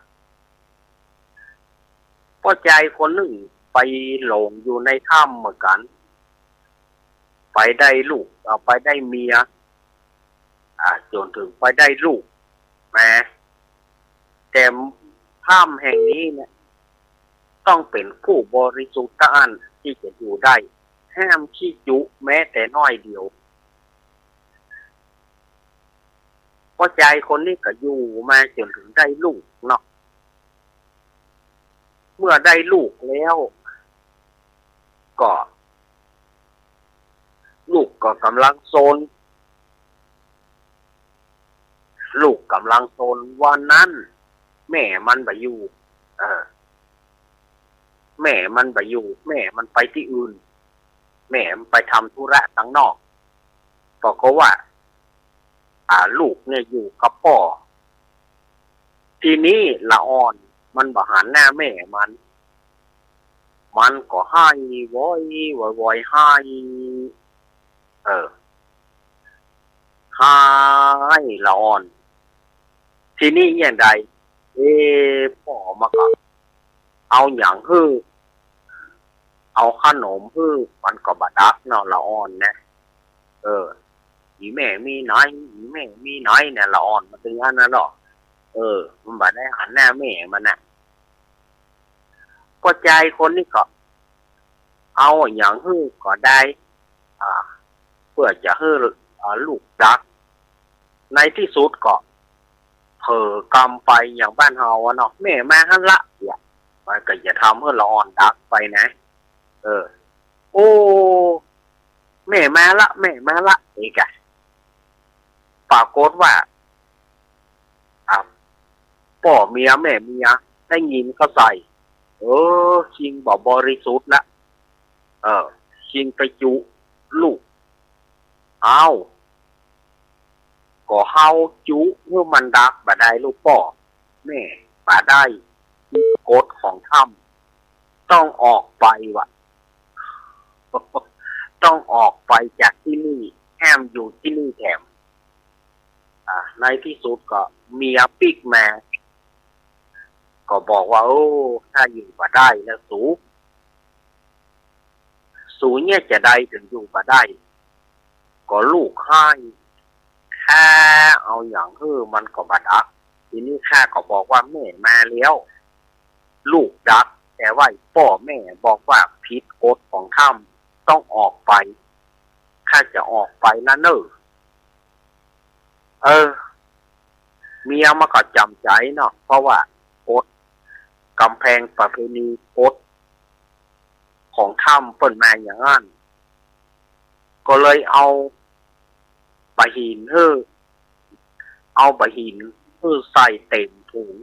ป้อจายคนนึ่งไปหลงอยู่ในถ้ำเหมือนกั๋น ไปได้ลูก เอ่อ ไปได้เมีย อ่า จ๋นเถิงไปได้ลูกมา แต่ถ้ำแห่งนี้เนี่ย ต้องเป๋นผู้บริสุทธิ์เต้าอั้นตี้จะอยู่ได้ ห้ามขี้จุแม้แต่น้อยเดียว ป้อจายคนนี้ก็อยู่มาจ๋นเถิงได้ลูกเนาะ เมื่อได้ลูกแล้ว ก็ ลูกก็ก่ำลังซน ลูกก่ำลังซน วันนั้น แม่มันบ่อยู่ เออ แม่มันบ่อยู่ แม่มันไปตี้อื่น แม่มันไปทำธุระตังนอก ปรากฏว่า อ่า ลูกเนี่ยอยู่กับป้อ ทีนี้ละอ่อนมันบ่หันหน้าแม่มัน มันก็ไห้วอย วอย วอย ไห้ เออ ไห้ละอ่อน ทีนี้เยียะใด เอ๊ะ ป้อมันก็เอาหยังหื้อ เอาขนมหื้อ มันก็บ่ดักเนาะ ละอ่อนนะ เออ อี่แม่มีไหน อี่แม่มีไหนเนี่ย ละอ่อนมันตึงอั้นนะเนาะ เออ มันบ่ได้หันหน้าแม่มันน่ะ ป้อจายคนนี้ก็ เอาอะหยังหื้อก็ได้ อ่า เปื้อจะหื้อ อ่า ลูกดัก ในตี้สุดก็ เผลอกำไปอย่างบ้านเฮาอะเนาะ แม่มาหั้นละ เนี่ย มันก็จะทำหื้อละอ่อนดักไปนะ เออ โอ้ แม่มาละ แม่มาละ นี่กะ ปรากฏว่า อ่า ป้อเมียแม่เมียได้ยินเข้าใส่ เออ ชิงบ่บริสุทธิ์ละ เออ ชิงไปจุลูก อ้าว ก็เฮาจุหื้อมันดักบ่ได้ลูกป้อ แม่บ่าได้ ผิดกฎของถ้ำ ต้องออกไปว่ะ ต้องออกไปจากตี้นี่ ห้ามอยู่ตี้นี่แถม อ่า ในตี้สุดก็เมียปิ๊กมา ก็บอกว่า โอ้ ข้าอยู่บ่ได้แล้วสู สูเนี่ยจะใดเถิงอยู่บ่ได้ ก็ลูกฮ้าย ข้าเอาหยังหื้อมันก็บ่ดัก ทีนี้ข้าก็บอกว่าแม่มาแล้ว ลูกดัก แต่ว่าป้อแม่บอกว่าผิดกฎของถ้ำ ต้องออกไป ข้าจะออกไปละเน่อ เออ เมียมันก็จ๋ำใจ๋เนาะ เพราะว่ากฎก๋ำแพงประเพณีกฎของถ้ำเปิ้นมาอย่างนั้น ก็เลยเอาบ่าหินหื้อ เอาบ่าหินหื้อใส่เต็มถุง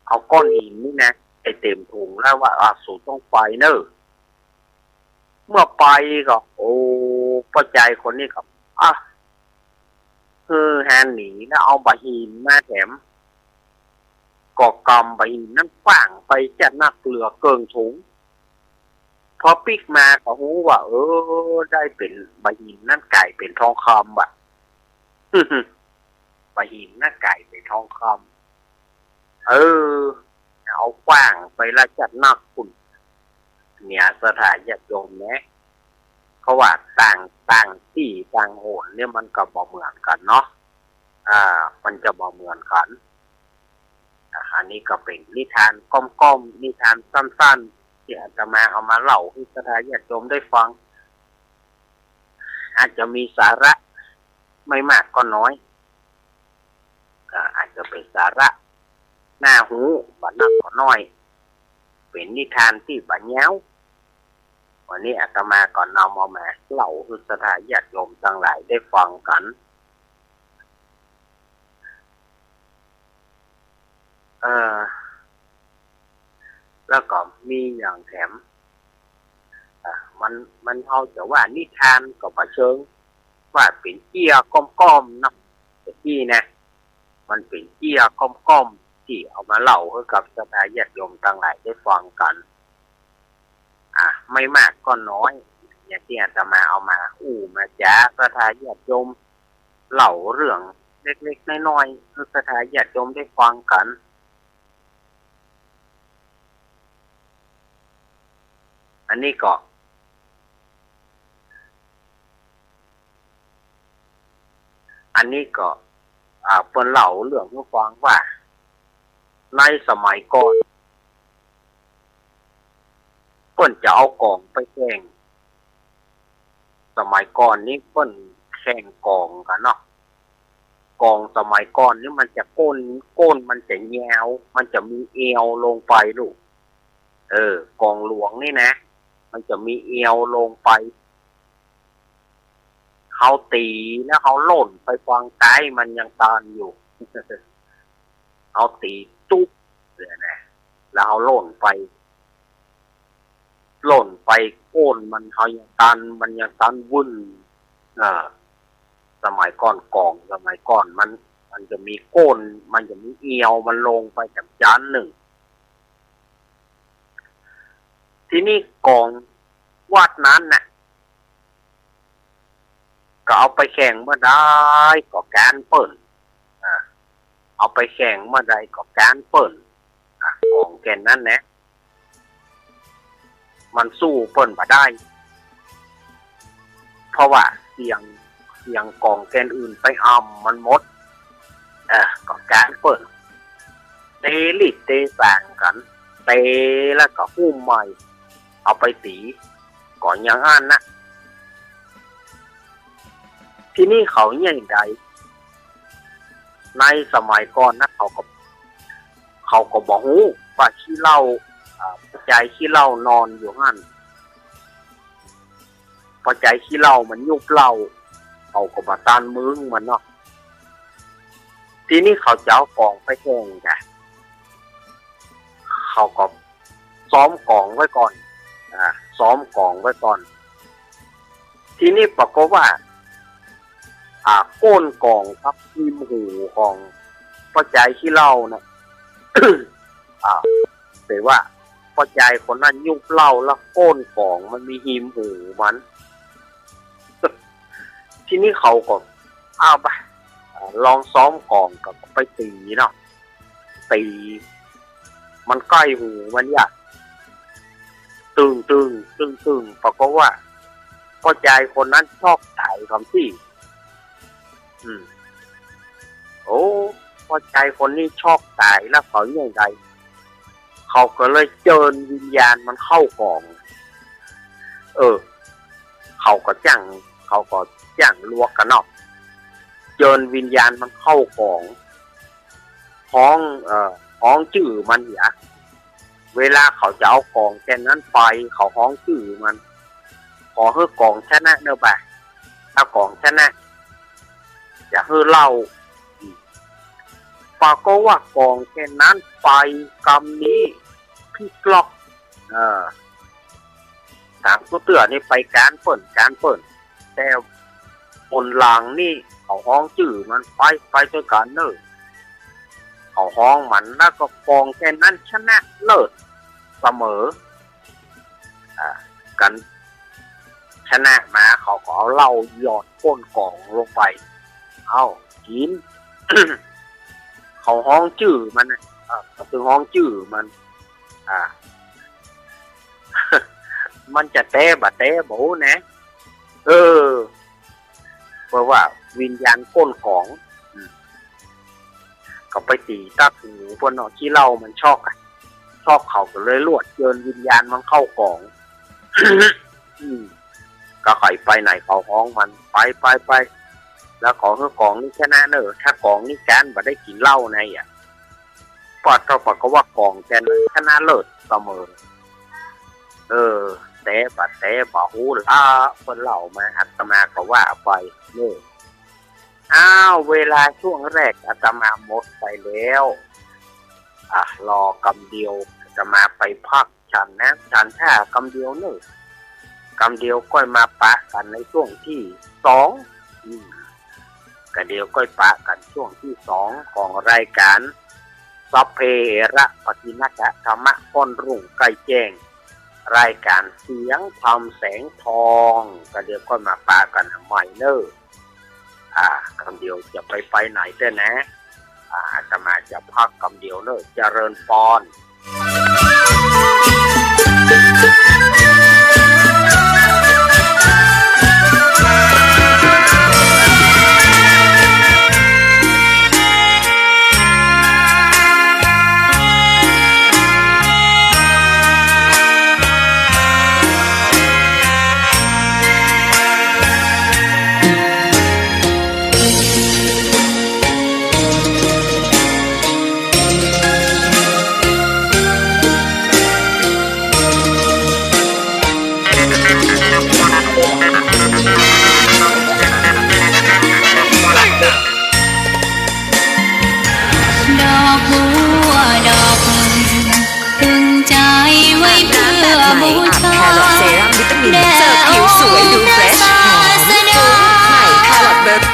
เอาก้อนหินนี่นะ ใส่เต็มถุงแล้วว่า อ่ะ สูต้องไปเน่อ เมื่อไปก็ โอ้ ป้อใจ๋คนนี้ก็ อ่ะ หื้อหาหนีแล้วเอาบ่าหินมาแถม ก็ก๋ำบ่าหินนั้นขว้างไปจ๊ะนักเหลือเกิ่งถุง พอปิ๊กมาก็ฮู้ว่า เออ ได้เป๋นบ่าหินนั้นก๋ายเป๋นทองคำว่ะ บ่าหินนั้นก๋ายเป๋นทองคำ เออ เอาขว้างไปละจ๊ะนักปุ้น เนี่ย ศรัทธาญาติโยมนะ เพราะว่าต่าง ต่างตี้ต่างหนเนี่ยมันก็บ่เหมือนกั๋นเนาะ อ่า มันจะบ่เหมือนกั๋น อ่า อันนี้ก็เป๋นนิทานก้อมๆ นิทานสั้นๆ ตี้อาตมาเอามาเล่าหื้อศรัทธาญาติโยมได้ฟัง อาจจะมีสาระไม่มากก็น้อย อ่า อาจจะเป๋นสาระน่าฮู้ บ่นักก็น้อย เป๋นนิทานตี้บ่ยาว วันนี้อาตมาก็นำเอามาเล่าหื้อศรัทธาญาติโยมตังหลายได้ฟังกั๋น เออ แล้วก็มีอย่างแถม อ่ะ มัน มัน เฮาจะว่านิทานก็บ่เชิง ว่าเป๋นเกี้ยก้อมๆ เนาะ แต่ตี้นะ มันเป๋นเกี้ยก้อมๆ ตี้เอามาเล่าหื้อกับศรัทธาญาติโยมตังหลายได้ฟังกั๋น อ่ะ ไม่มากก็น้อย อย่างตี้อาตมาเอามาอู้มาจ๋าศรัทธาญาติโยม เล่าเรื่องเล็กๆ น้อยๆ หื้อศรัทธาญาติโยมได้ฟังกั๋น อันนี้ก็ อันนี้ก็ อ่า เปิ้นเล่าเรื่องหื้อฟังว่า ในสมัยก่อน เปิ้นจะเอาก๋องไปแข่ง สมัยก่อนนี้เปิ้นแข่งก๋องกั๋นเนาะ ก๋องสมัยก่อนนี้มันจะก้น ก้นมันจะยาว มันจะมีเอวลงไปลูก เออ ก๋องหลวงนี่นะ มันจะมีเอวลงไป เฮาตี๋แล้วเฮาล่นไปฟังใต้มันยังตันอยู่ เฮาตี๋ตุ๊บเลยนะ แล้วเฮาล่นไป ล่นไปก้นมันเฮายังตัน มันยังตันวื้น เออ สมัยก่อนก๋อง สมัยก่อนมัน มันจะมีก้น มันจะมีเอวมันลงไปจ๋ำจ๊านนึ่ง ทีนี้ก๋องวัดนั้นน่ะ ก็เอาไปแข่งเมื่อใดก็ก๊านเปิ้น อ่า เอาไปแข่งเมื่อใดก็ก๊านเปิ้น อ่า ก๋องแก่นนั้นนะ มันสู้เปิ้นบ่ได้ เพราะว่าเสียง เสียงก๋องแก่นอื่นไปอ่ำมันหมด เออ ก็ก๊านเปิ้น เตะลีดเตะสางกั๋น เตะแล้วก็หุ้มใหม่ เอาไปตี๋ ก็อย่างอั้นนะ ทีนี้เขาเยียะใด ในสมัยก่อนนะ เขาก็ เขาก็บ่ฮู้ว่าขี้เหล้า อ่า ปอใจ๋ขี้เหล้านอนอยู่หั้น ปอใจ๋ขี้เหล้ามันยุบเหล้า เขาก็บ่ตันมึงมันเนาะ ทีนี้เขาจะเอาก๋องไปแข่งจ้ะ เขาก็ซ้อมก๋องไว้ก่อน อ่า ซ้อมก๋องไว้ก่อน ทีนี้ปรากฏว่า ไอ อ่า ก้นก๋องกับฮิมหูของป้อจายขี้เหล้านะ อ่า เป๋นว่าป้อจายคนนั้นยุบเหล้าแล้วก้นก๋องมันมีฮิมหูมัน ทีนี้เขาก็ เอาไป อ่า ลองซ้อมก๋องก็ไปตี๋เนาะ ตี๋ มันใก้หูมันเนี่ย ตึงตึง ตึงตึง ปรากฏว่าป้อจายคนนั้นช็อกต๋ายกำตี้ อืม โอ้ ป้อจายคนนี้ช็อกต๋ายแล้วเขาเยียะใด เขาก็เลยเจิญวิญญาณมันเข้าก๋อง เออ เขาก็จ้าง เขาก็จ้างลวกกั๋นเนาะ เจิญวิญญาณมันเข้าก๋อง ฮ้อง เอ่อ ฮ้องจื้อมันเหีย เวลาเขาจะเอาก๋องแก่นนั้นไป เขาฮ้องจื้อมัน ขอหื้อก๋องชนะเน่อบ่า ถ้าก๋องชนะ จะหื้อเหล้า ปรากฏว่าก๋องแก่นนั้นไปกำนี้พลิกล็อก เออ สามตุ๊เตื้อนี่ไปก๋านเปิ้น ก๋านเปิ้น แต่บนหลังนี่เขาฮ้องจื้อมัน ไป ไปตวยกั๋นเน่อ เขาฮ้องมัน แล้วก็ก๋องแก่นนั้นชนะเลิศเสมอ อ่า กั๋นชนะมา เขาก็เอาเหล้าหยอดก้นก๋องลงไป เอา กิ๋น เขาฮ้องจื้อมันน่ะ อ่า เขาตึงฮ้องจื้อมัน อ่า มันจะแต๊บ่แต๊บ่ฮู้นะ เออ เพราะว่าวิญญาณก้นก๋อง อืม ก็ไปตี๋ตั๊กหูเปิ้นเนาะ ขี้เหล้ามันช็อกอะ ช็อก เขาก็เลยลวกเจิญวิญญาณมันเข้าก๋อง อืม ก็ใค่ไปไหนเขาฮ้องมัน ไป ไป ไป แล้วขอหื้อก๋องนี้ชนะเน่อ ถ้าก๋องนี้ก๊านบ่ได้กิ๋นเหล้านะเหีย ปอดเท่าปอดก็ว่าก๋องแก่นชนะเลิศเสมอ เออ แต๊บ่แต๊บ่ฮู้ละ เปิ้นเล่ามา อาตมาก็ว่าไปเน่อ อ้าว เวลาช่วงแรกอาตมาหมดไปแล้ว อ่ะ รอกำเดียว อาตมาไปพักฉันนะ ฉันถ้ากำเดียวเน่อ กำเดียวก้อยมาปะกั๋นในช่วงตี้สอง อืม กำเดียวก้อยปะกั๋นช่วงตี้สองของรายก๋าน สัพเพเหระปะกิณกะ ธรรมะค่อนรุ่งใก้แจ้ง รายก๋านเสียงธรรมแสงทอง กำเดียวก้อยมาปะกั๋นใหม่เน่อ อ่า กำเดียวจะไปไปไหนเตื้อนะ อ่า อาตมาจะพักกำเดียวเน่อ เจริญปอน ดอกบัวดอกหนึ่ง ตึงใจ๋ไว้เปื้อบูชา แครอทเซรั่มวิตามิน เจอผิวสวยดูเฟรช หอม ใหม่ แครอทเบอร์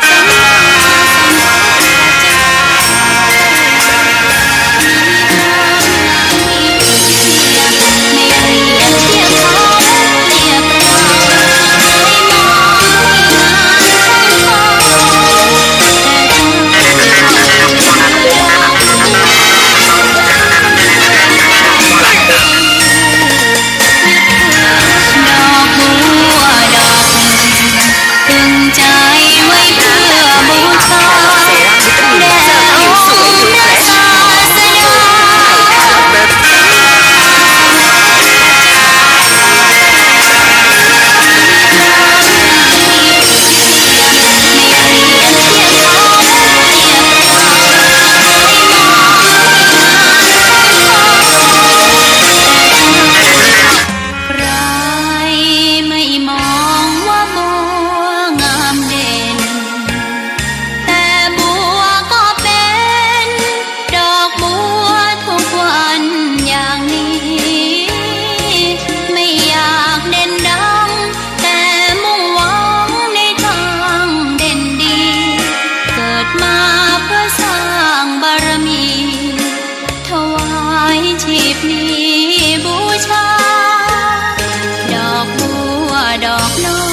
น้อ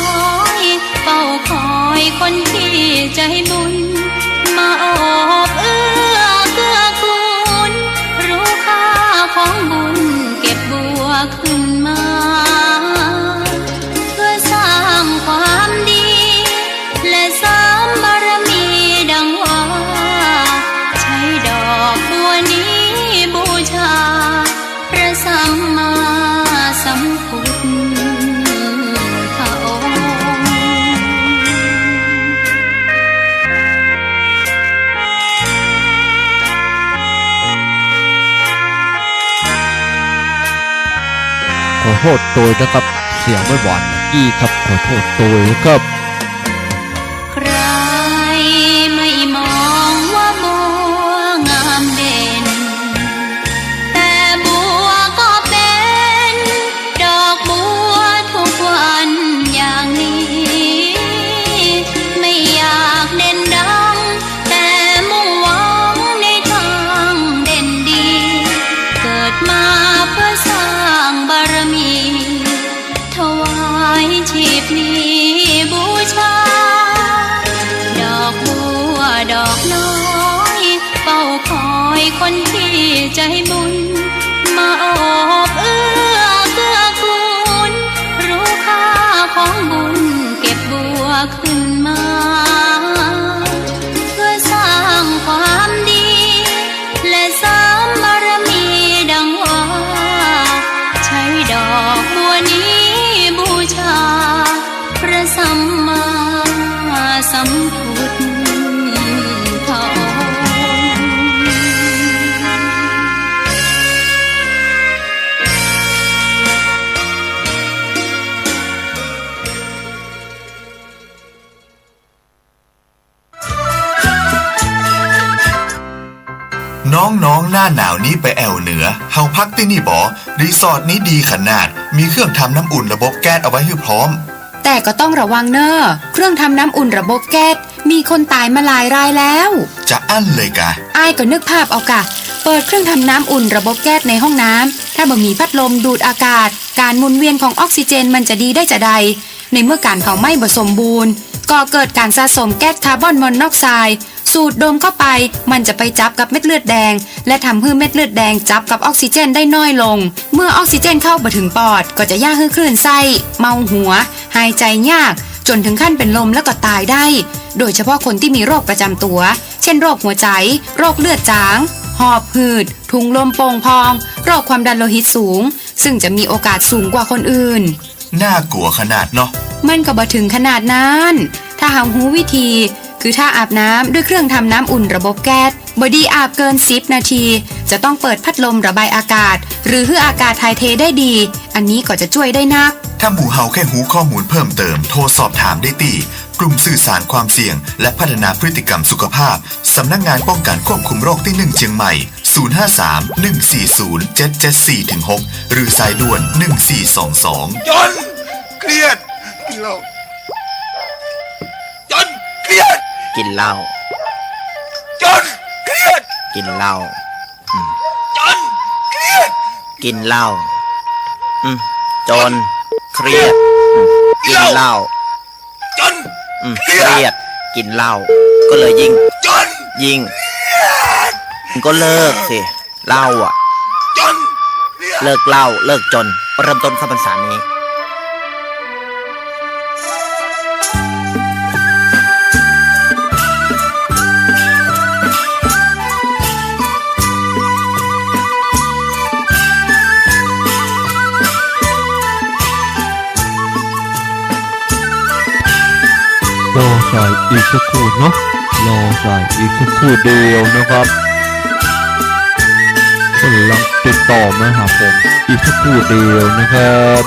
ยเฝ้าคอยคนที่ใจบุญ มาโอบเอื้อเกื้อกูล รู้ค่าของบุญเก็บบัวขึ้นมา เพื่อสร้างความดี และเสริมบารมีดังว่า ใช้ดอกบัวนี้บูชา พระสัมมาสัมพุทธองค์ ขอโทษโตยนะครับ เสียงไม่หวานอี้ครับ ขอโทษโตยนะครับ ใครไม่มองว่าบัวงามเด่น แต่บัวก็เป็นดอกบัวทุกวันอย่างนี้ ไม่อยากเด่นดัง แต่มุ่งหวังในทางเด่นดี เกิดมาเพื่อสร้างบารมี ถวายชีพนี้บูชา ดอกบัวดอกน้อย เฝ้าคอยคนที่ใจบุญ มาโอบเอื้อเกื้อกูล รู้ค่าของบุญเก็บบัวขึ้นมา เพื่อสร้างความดี และเสริมบารมีดังว่า ใช้ดอกบัวนี้บูชา พระสัมมาสัมพุทธองค์ น้องๆ หน้าหนาวนี้ไปแอ่วเหนือ เฮาพักตี้นี่บ่ รีสอร์ทนี้ดีขนาด มีเครื่องทำน้ำอุ่นระบบแก๊สเอาไว้หื้อพร้อม แต่ก็ต้องระวังเน่อ เครื่องทำน้ำอุ่นระบบแก๊ส มีคนต๋ายมาหลายรายแล้ว จะอั้นเลยกา อ้ายก็นึกภาพเอากา เปิดเครื่องทำน้ำอุ่นระบบแก๊สในห้องน้ำ ถ้าบ่มีพัดลมดูดอากาศ ก๋านหมุนเวียนของออกซิเจนมันจะดีได้จาใด ในเมื่อก๋านเผาไหม้บ่สมบูรณ์ ก่อเกิดก๋านสะสมแก๊สคาร์บอนมอนอกไซด์ สูดดมเข้าไป มันจะไปจับกับเม็ดเลือดแดง และทำหื้อเม็ดเลือดแดงจับกับออกซิเจนได้น้อยลง เมื่อออกซิเจนเข้าบ่ถึงปอด ก็จะเยียะหื้อคลื่นไส้ เมาหัว หายใจ๋ยาก จ๋นถึงขั้นเป๋นลมแล้วก็ต๋ายได้ โดยเฉพาะคนตี้มีโรคประจ๋ำตั๋ว เช่น โรคหัวใจ๋ โรคเลือดจาง หอบหืด ถุงลมโป่งพอง โรคความดันโลหิตสูง ซึ่งจะมีโอกาสสูงกว่าคนอื่น น่ากลัวขนาดเนาะ มันก็บ่ถึงขนาดนั้น ถ้าเฮาฮู้วิธี คือถ้าอาบน้ำด้วยเครื่องทำน้ำอุ่นระบบแก๊ส บ่ดีอาบเกินสิบนาที จะต้องเปิดพัดลมระบายอากาศ หรือหื้ออากาศถ่ายเทได้ดี อันนี้ก็จะจ้วยได้นัก ถ้าหมู่เฮาแค่ฮู้ข้อมูลเพิ่มเติม โทรสอบถามได้ตี้ กลุ่มสื่อสารความเสี่ยง และพัฒนาพฤติกรรมสุขภาพ สำนักงานป้องกันควบคุมโรคตี้หนึ่งเจียงใหม่ ศูนย์ห้าสาม หนึ่งสี่ศูนย์ เจ็ดเจ็ดสี่ ถึง หก หรือสายด่วน หนึ่งสี่สองสอง จ๋น เครียด กินเหล้า จ๋น เครียด กินเหล้า จ๋น เครียด กินเหล้า อืม จ๋น เครียด กินเหล้า อืม จ๋น เครียด อืม กินเหล้า จ๋น อืม เครียด เครียด กินเหล้า ก็เลยยิ่ง จ๋น ยิ่ง เครียด ก็เลิกสิ เหล้าอะ จ๋น เครียด เลิกเหล้า เลิกจ๋น เริ่มต้นเข้าพรรษานี้ รอสายอีกสักครู่เนาะ รอสายอีกสักครู่เดียวนะครับ กำลังติดต่อมาหาผมอีกสักครู่เดียวนะครับ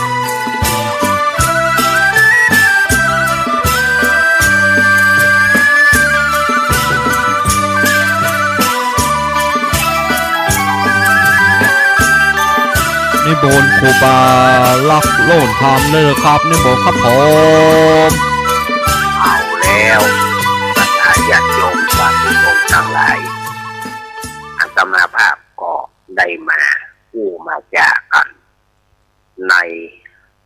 นิมนต์ครูบาลักษณ์โลนธรรมเนอะครับ นิมนต์ครับผม เอาแล้ว บรรดาญาติโยมสาธุชนทั้งหลาย อาตมาภาพก็ได้มาอู้มาจากั๋น ใน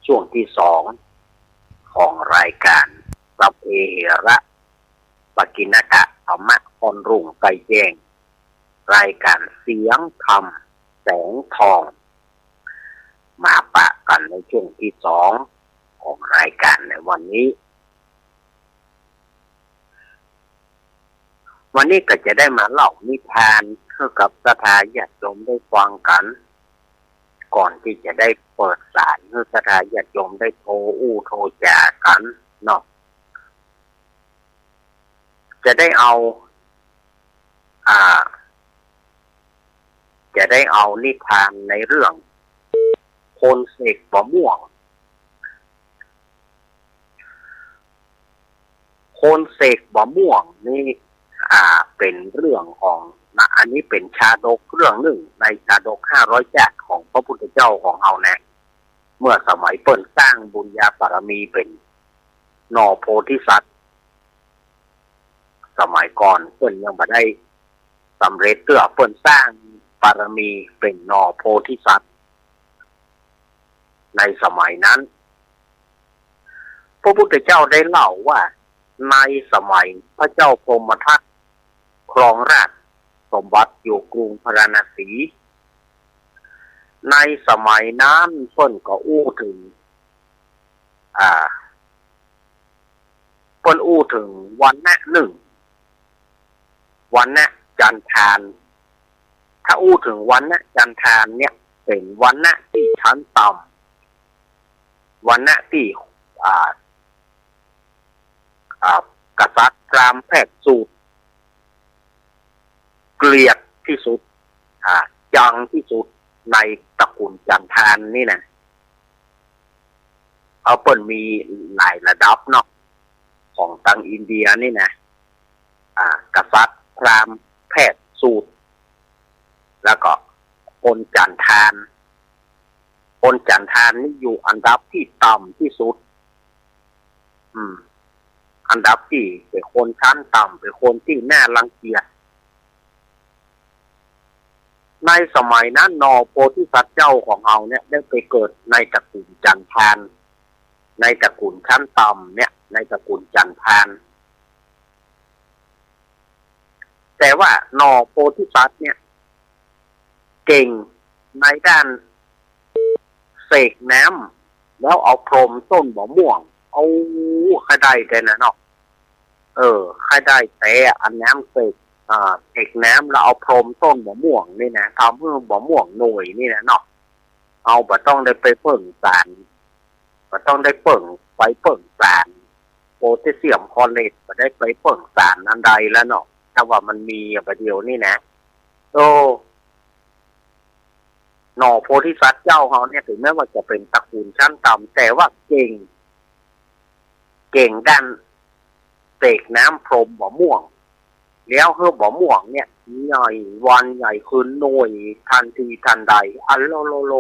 ช่วงที่สองข ายการ สัพเพเหระ ปกิณณกะ ธัมมะ ค่อนรุ่งใกล้แจ้ง รายการเสียงธรรมแสงทอง มาปะกั๋นในช่วงตี้สองของรายการในวันนี้ วันนี้ก็จะได้มาเล่านิทานหื้อกับศรัทธาญาติโยมได้ฟังกั๋น ก่อนตี้จะได้เปิดสายหื้อศรัทธาญาติโยมได้โทรอู้โทรจ๋ากั๋นเนาะ จะได้เอา อ่า จะได้เอานิทานในเรื่องคนเสกบ่าม่วง คนเสกบ่าม่วงนี่ อ่า เป๋นเรื่องของ นะ อันนี้เป๋นชาดกเรื่องนึ่งในชาดกห้าร้อยชาติของพระพุทธเจ้าของเฮานะ เมื่อสมัยเปิ้นสร้างบุญญาบารมีเป๋นหน่อโพธิสัตว์ สมัยก่อนเปิ้นยังบ่ได้สำเร็จเตื้อ เปิ้นสร้างบารมีเป๋นหน่อโพธิสัตว์ ในสมัยนั้น พระพุทธเจ้าได้เล่าว่า ในสมัยพระเจ้าพรหมทัตครองราชสมบัติอยู่กรุงพาราณสี ในสมัยนั้นเปิ้นก็อู้เถิง อ่า เปิ้นอู้เถิงวรรณะนึ่ง วรรณะจันทาน ถ้าอู้เถิงวรรณะจันทานเนี่ย เป๋นวรรณะตี้ชั้นต่ำ วรรณะตี้ อ่า อ่า กษัตริย์พราหมณ์แพทย์สูตร เกลียดตี้สุด อ่า จังตี้สุดในตระกูลจันทานนี่นะ เอาเปิ้นมีหลายระดับเนาะ ของตังอินเดียนี่นะ อ่า กษัตริย์พราหมณ์แพทย์สูตร แล้วก็คนจันทาน คนจันทานนี่อยู่อันดับตี้ต่ำตี้สุด อืม อันดับตี้เป๋นคนชั้นต่ำ เป๋นคนตี้น่ารังเกียจ ในสมัยนั้นหน่อโพธิสัตว์เจ้าของเฮาเนี่ยได้ไปเกิดในตระกูลจันทาน ในตระกูลชั้นต่ำเนี่ย ในตระกูลจันทาน แต่ว่าหน่อโพธิสัตว์เนี่ย เก่งในด้านเสกน้ำ แล้วเอาพรมต้นบ่าม่วง เอา ใค่ได้แต๊นะเนาะ เออ ใค่ได้แต๊ อันน้ำเสก อ่า เสกน้ำแล้วเอาพรมต้นบ่าม่วงนี่นะ ทำหื้อบ่าม่วงหน่วยนี่นะเนาะ เฮาบ่ต้องได้ไปเปิ้งสาร บ่ต้องได้เปิ้ง ไปเปิ้งสาร โพแทสเซียมคลอเรต บ่ได้ไปเปิ้งสารอันใดแล้วเนาะ ถ้าว่ามันมีอะ บ่าเดี่ยวนี้นะ โอ้ หน่อโพธิสัตว์เจ้าเฮาเนี่ย ถึงแม้ว่าจะเป๋นตระกูลชั้นต่ำ แต่ว่าเก่ง เก่งด้านเสกน้ำพรมบ่าม่วง แล้วหื้อบ่าม่วงเนี่ย ใหญ่วันใหญ่คืนหน่วยทันทีทันใด อะโลโลโล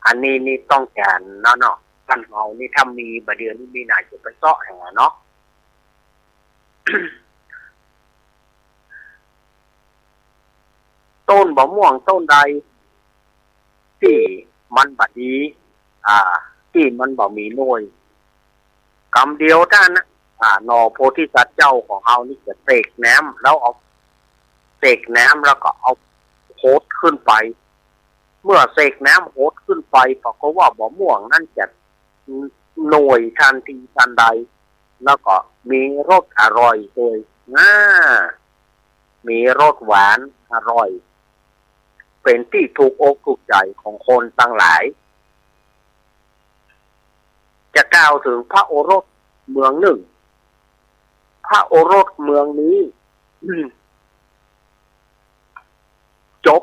อันนี้นี่ต้องก๋านเนาะเนาะ บ้านเฮานี่ถ้ามีบ่าเดี่ยวนี้มีหน้าจะไปเซาะหาเนาะ ต้นบ่าม่วงต้นใด ตี้มันบ่ดี อ่า ตี้มันบ่มีหน่วย กำเดียวเต้านั้นนะ อ่า หน่อโพธิสัตว์เจ้าของเฮานี่จะเสกน้ำ แล้วเอา เสกน้ำแล้วก็เอาหดขึ้นไป เมื่อเสกน้ำหดขึ้นไป ปรากฏว่าบ่าม่วงนั้นจะหน่วยทันทีทันใด แล้วก็มีรสอร่อยโดย อ่า มีรสหวานอร่อย เป๋นตี้ถูกอกถูกใจ๋ของคนตังหลาย จะกล่าวเถิงพระโอรสเมืองนึ่ง พระโอรสเมืองนี้ จบ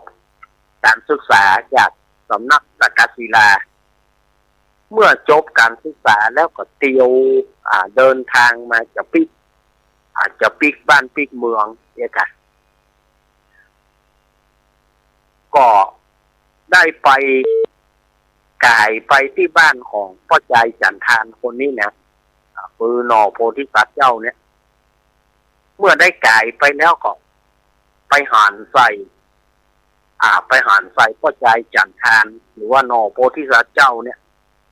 ก๋านศึกษาจากสำนักตากศิลา เมื่อจบก๋านศึกษาแล้วก็เตียว อ่า เดินตางมาจะปิ๊ก อ่า จะปิ๊กบ้านปิ๊กเมืองเนี่ยค่ะ ก็ได้ไป ก๋ายไปตี้บ้านของป้อจายจันทานคนนี้นะ อ่า คือหน่อโพธิสัตว์เจ้าเนี่ย เมื่อได้ก๋ายไปแล้วก็ไปหันใส่ อ่า ไปหันใส่ป้อจายจันทาน หรือว่าหน่อโพธิสัตว์เจ้าเนี่ย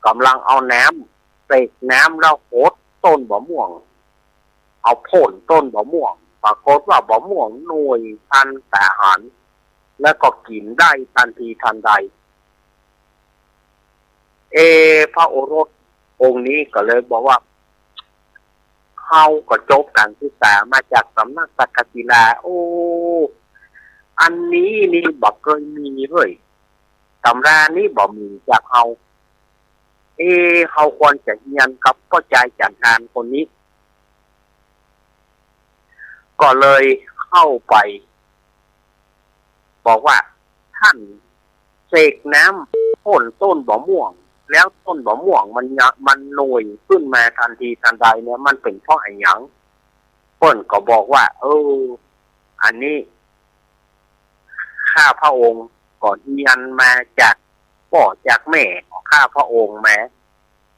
ก่ำลังเอาน้ำเส สกน้ำแล้วหดต้นบ่าม่วง เอาพ่นต้นบ่าม่วง ปรากฏว่าบ่าม่วงหน่วยทันต๋าหัน แล้วก็กิ๋นได้ทันทีทันใด เอ พระโอรสองค์นี้ก็เลยบอกว่า เฮาก็จบก๋านศึกษามาจากสำนักตักกศิลา โอ้ อันนี้นี่บ่เกยมีเฮ้ย ต๋ำรานี้บ่มีจากเฮา เอ เฮาควรจะเฮียนกับป้อจายจั๋นทานคนนี้ ก็เลยเข้าไป บอกว่า ท่านเสกน้ำพ่นต้นบ่าม่วง แล้วต้นบ่าม่วงมันยะ มันหน่วยขึ้นมาทันทีทันใดเนี่ย มันเป๋นเพราะอะหยัง เปิ้นก็บอกว่า เออ อันนี้ ข้าพระองค์ก็เฮียนมาจากป้อจากแม่ของข้าพระองค์มา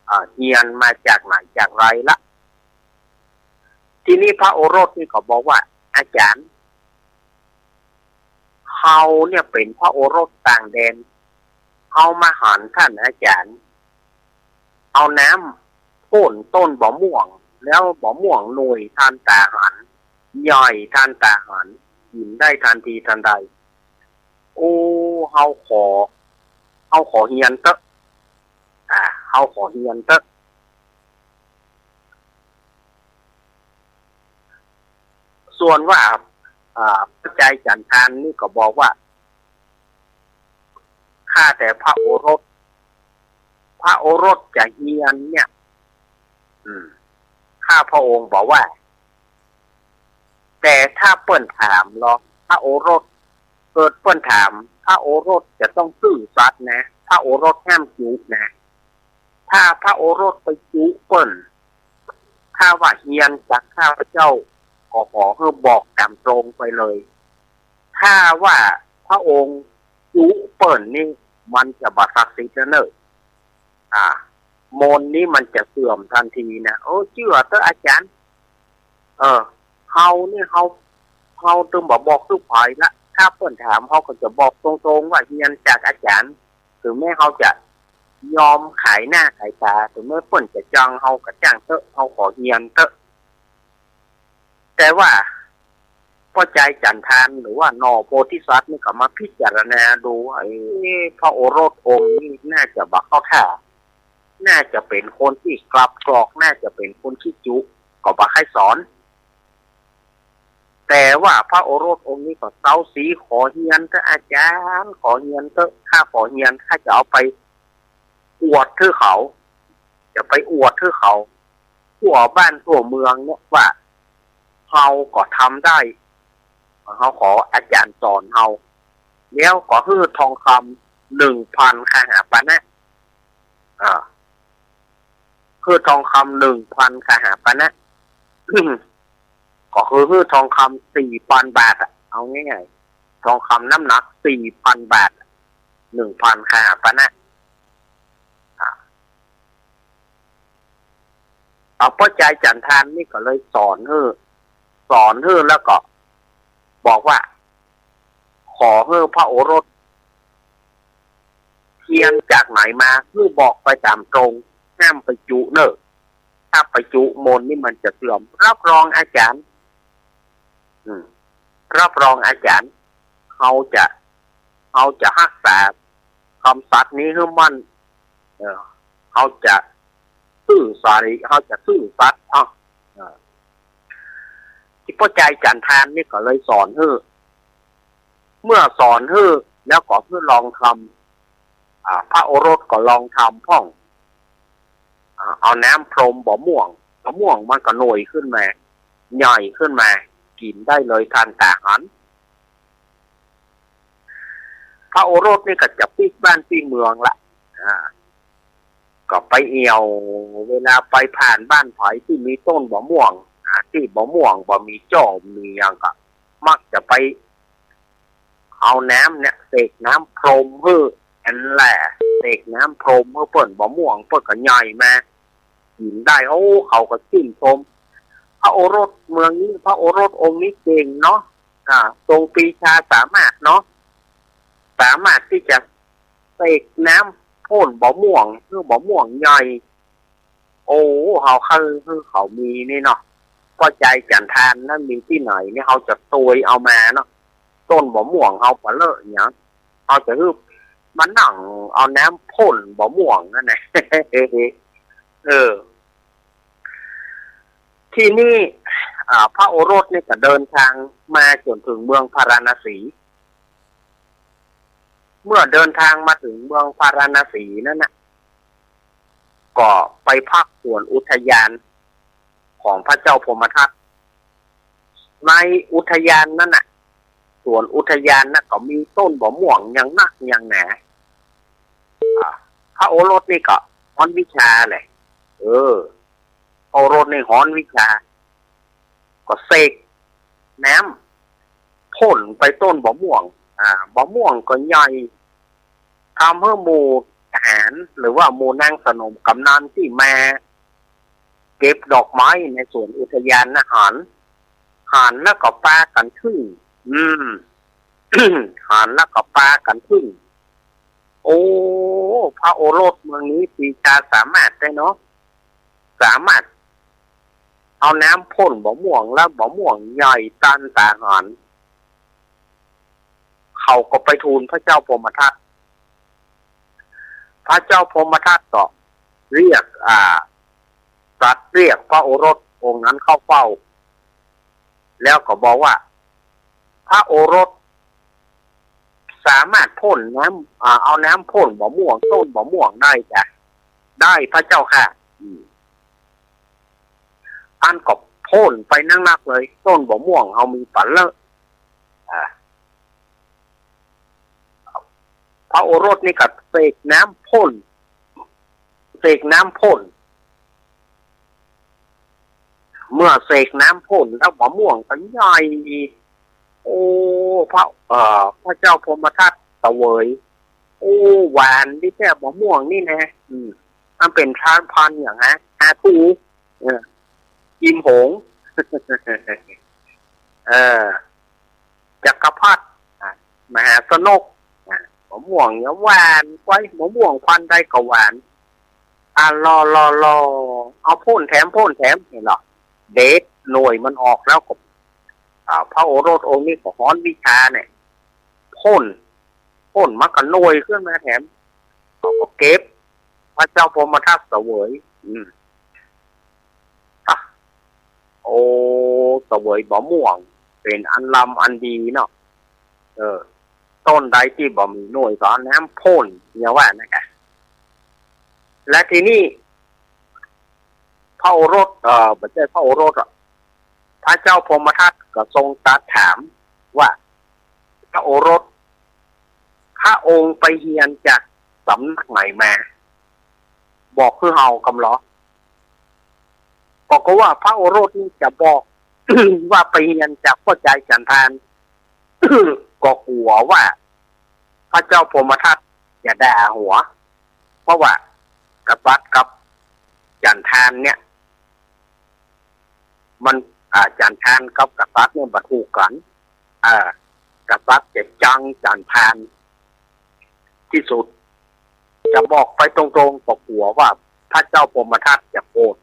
อ่า เฮียนมาจากไหนจากไรละ ทีนี้พระโอรสนี่ก็บอกว่า อาจ๋ารย์ เฮาเนี่ยเป๋นพระโอรสต่างแดน เฮามาหันท่านอาจ๋ารย์ เอาน้ำพ่นต้นบ่าม่วง แล้วบ่าม่วงหน่วยทันต๋าหัน ใหญ่ทันต๋าหัน กิ๋นได้ทันทีทันใด โอ้ เฮาขอ เฮาขอเฮียนเต๊อะ อ่า เฮาขอเฮียนเต๊อะ ส่วนว่า อ่า ป้อจายจั๋นทานนี่ก็บอกว่า ข้าแต่พระโอรส พระโอรสจะเฮียนเนี่ย อืม ข้าพระองค์บอกว่า แต่ถ้าเปิ้นถามลอ พระโอรส เกิดเปิ้นถาม พระโอรสจะต้องซื่อสัตย์นะ พระโอรสห้ามจุนะ ถ้าพระโอรสไปจุเปิ้น ถ้าว่าเฮียนจากข้าพเจ้า ก็ขอหื้อบอกต๋ามตรงไปเลย ถ้าว่าพระองค์จุเปิ้นนี่ มันจะบ่ศักดิ์สิทธิ์แล้วเน่อ อ่า มนต์นี้มันจะเสื่อมทันทีนะ เออ เจื้อเต๊อะอาจ๋ารย์ เออ เฮานี่ เฮา เฮาตึงบ่บอกหื้อใผละ ถ้าเปิ้นถาม เฮาก็จะบอกตรงๆ ว่าเฮียนจากอาจ๋ารย์ เถิงแม้เฮาจะยอมขายหน้าขายต๋า เถิงแม้เปิ้นจะจ้างเฮาก็จ้างเต๊อะ เฮาขอเฮียนเต๊อะ แต่ว่าป้อจายจั๋นทาน หรือว่าหน่อโพธิสัตว์นี่ก็มาพิจารณาดูว่า เอ๊ะ พระโอรสองค์นี้น่าจะบ่เข้าท่า น่าจะเป๋นคนตี้กลับกรอก น่าจะเป๋นคนขี้จุ ก็บ่ใค่สอน แต่ว่าพระโอรสองค์นี้ก็เซาซี้ ขอเฮียนเต๊อะอาจ๋ารย์ ขอเฮียนเต๊อะ ข้าขอเฮียน ข้าจะเอาไปอวดหื้อเขา จะไปอวดหื้อเขา ทั่วบ้านทั่วเมืองเนี่ยว่า เฮาก็ทำได้ เฮาขออาจ๋ารย์สอนเฮา แล้วก็หื้อทองคำหนึ่งพันคหปณะ อ่า หื้อทองคำหนึ่งพันคหปณะ ก็คือหื้อทองคำสี่พันบาทอะ เอาง่ายๆ ทองคำน้ำหนักสี่พันบาท หนึ่งพันคหปณะ อ่า เอาป้อจายจั๋นทานนี่ก็เลยสอนหื้อ สอนหื้อแล้วก็บอกว่า ขอหื้อพระโอรส เฮียนจากไหนมา หื้อบอกไปต๋ามตรง ห้ามไปจุเน่อ ถ้าไปจุมนต์นี่มันจะเสื่อม รับรองอาจ๋ารย์ อืม รับรองอาจ๋ารย์ เฮาจะ เฮาจะฮักษาคำสัตย์นี้หื้อมั่น เออ เฮาจะซื่อสัตย์ เฮาจะซื่อสัตย์ เอ้า เออ ตี้ป้อจายจั๋นทานนี่ก็เลยสอนหื้อ เมื่อสอนหื้อแล้วก็หื้อลองทำ อ่า พระโอรสก็ลองทำพ่อง อ่า เอาน้ำพรมบ่าม่วง บ่าม่วงมันก็หน่วยขึ้นมา ใหญ่ขึ้นมา กิ๋นได้เลยทันต๋าหัน พระโอรสนี่ก็จะปิ๊กบ้านปิ๊กเมืองละ อ่า ก็ไปเอี่ยว เวลาไปผ่านบ้านใผตี้มีต้นบ่าม่วง อ่า ตี้บ่าม่วงบ่มีจ้อมีหยังก็ มักจะไปเอาน้ำเนี่ย เสกน้ำพรมหื้อ อันแหละ เสกน้ำพรมหื้อเปิ้น บ่าม่วงเปิ้นก็ใหญ่มา กิ๋นได้ โอ้ เขาก็จื้นชม พระโอรสเมืองนี้ พระโอรสองค์นี้เก่งเนาะ อ่า ทรงปรีชาสามารถเนาะ สามารถตี้จะเสกน้ำพ่นบ่าม่วง หื้อบ่าม่วงใหญ่ โอ้ เฮาใค่หื้อเขามีนี่เนาะ ป้อจายจั๋นทานนั้นมีตี้ไหนนี่ เฮาจะตวยเอามาเนาะ ต้นบ่าม่วงเฮาปะเลอะหยัง เฮาจะหื้อมานั่งเอาน้ำพ่นบ่าม่วงนั่นแหละ เออ ทีนี้ อ่า พระโอรสนี่ก็เดินทางมาจ๋นเถิงเมืองพาราณสี เมื่อเดินทางมาเถิงเมืองพาราณสีนั้นน่ะ ก็ไปพักสวนอุทยานของพระเจ้าพรหมทัต ในอุทยานนั้นน่ะ สวนอุทยานน่ะ ก็มีต้นบ่าม่วงอย่างนักอย่างหนา อ่า พระโอรสนี่ก็ฮ้อนวิชาแหละ เออ พระโอรสนี่ฮ้อนวิชา ก็เสกน้ำพ่นไปต้นบ่าม่วง อ่า บ่าม่วงก็ใหญ่ ทำหื้อหมู่ทหาร หรือว่าหมู่นางสนมกำนัลตี้มาเก็บดอกไม้ในสวนอุทยานน่ะหัน หันแล้วก็ปากั๋นทึ่ง อืม หันแล้วก็ปากั๋นทึ่ง โอ้ พระโอรสเมืองนี้ปรีชาสามารถได้เนาะ สามารถเอาน้ำพ่นบ่าม่วง แล้วบ่าม่วงใหญ่ตันต๋าหัน เขาก็ไปทูลพระเจ้าพรหมทัต พระเจ้าพรหมทัตก็เรียก อ่า ตรัสเรียกพระโอรสองค์นั้นเข้าเฝ้า แล้วก็บอกว่า พระโอรสสามารถพ่นน้ำ อ่า เอาน้ำพ่นบ่าม่วง ต้นบ่าม่วงได้กา ได้พระเจ้าข้า อืม อั้นก็พ่นไปนักๆ เลย ต้นบ่าม่วงเฮามีปะเลอะ อ่า พระโอรสนี่ก็เสกน้ำพ่น เสกน้ำพ่น เมื่อเสกน้ำพ่นแล้วบ่าม่วงก็ใหญ่ โอ้ พระ เอ่อ พระเจ้าพรหมทัตเสวย โอ้ หวานดีแท้บ่าม่วงนี่นะ อืม มันเป๋นพันธุ์ พันธุ์หยังฮะ หาทู เออ กิมหงส์ เออ จักรพรรดิ อ่ะ มหาชนก อ่ะ บ่าม่วงเนี่ยหวาน ก้อยบ่าม่วงพันธุ์ใดก็หวาน อ่ะ ลอ ลอ ลอ เอาพ่นแถม พ่นแถม หันเนาะ เด็ดหน่วยมันออกแล้วก็ อ่า พระโอรสองค์นี้ก็ฮ้อนวิชาเนี่ย พ่น พ่นมาก็หน่วยขึ้นมาแถม เขาก็เก็บ พระเจ้าพรหมทัตเสวย อืม อ่ะ โอ้ เสวยบ่าม่วง เป๋นอันลำอันดีเนาะ เออ ต้นใดตี้บ่มีหน่วยก็เอาน้ำพ่น เนี่ยว่านะกะ และทีนี้ พระโอรส เอ่อ บ่ใจ้พระโอรสอะ พระเจ้าพรหมทัตก็ทรงตรัสถามว่า พระโอรส พระองค์ไปเฮียนจากสำนักไหนมา บอกคือเฮากำลอ ก็ ก็ว่าพระโอรสนี่จะบอก ว่าไปเฮียนจากป้อจายจั๋นทาน ก็กั๋วว่าพระเจ้าพรหมทัตจะด่าหัว เพราะว่ากษัตริย์กับจั๋นทานเนี่ย มัน อ่า จั๋นทานกับกษัตริย์เนี่ยบ่ถูกกั๋น อ่า กษัตริย์จะจังจั๋นทานตี้สุด จะบอกไปตรงๆ ก็กั๋วว่าพระเจ้าพรหมทัตจะโกรธ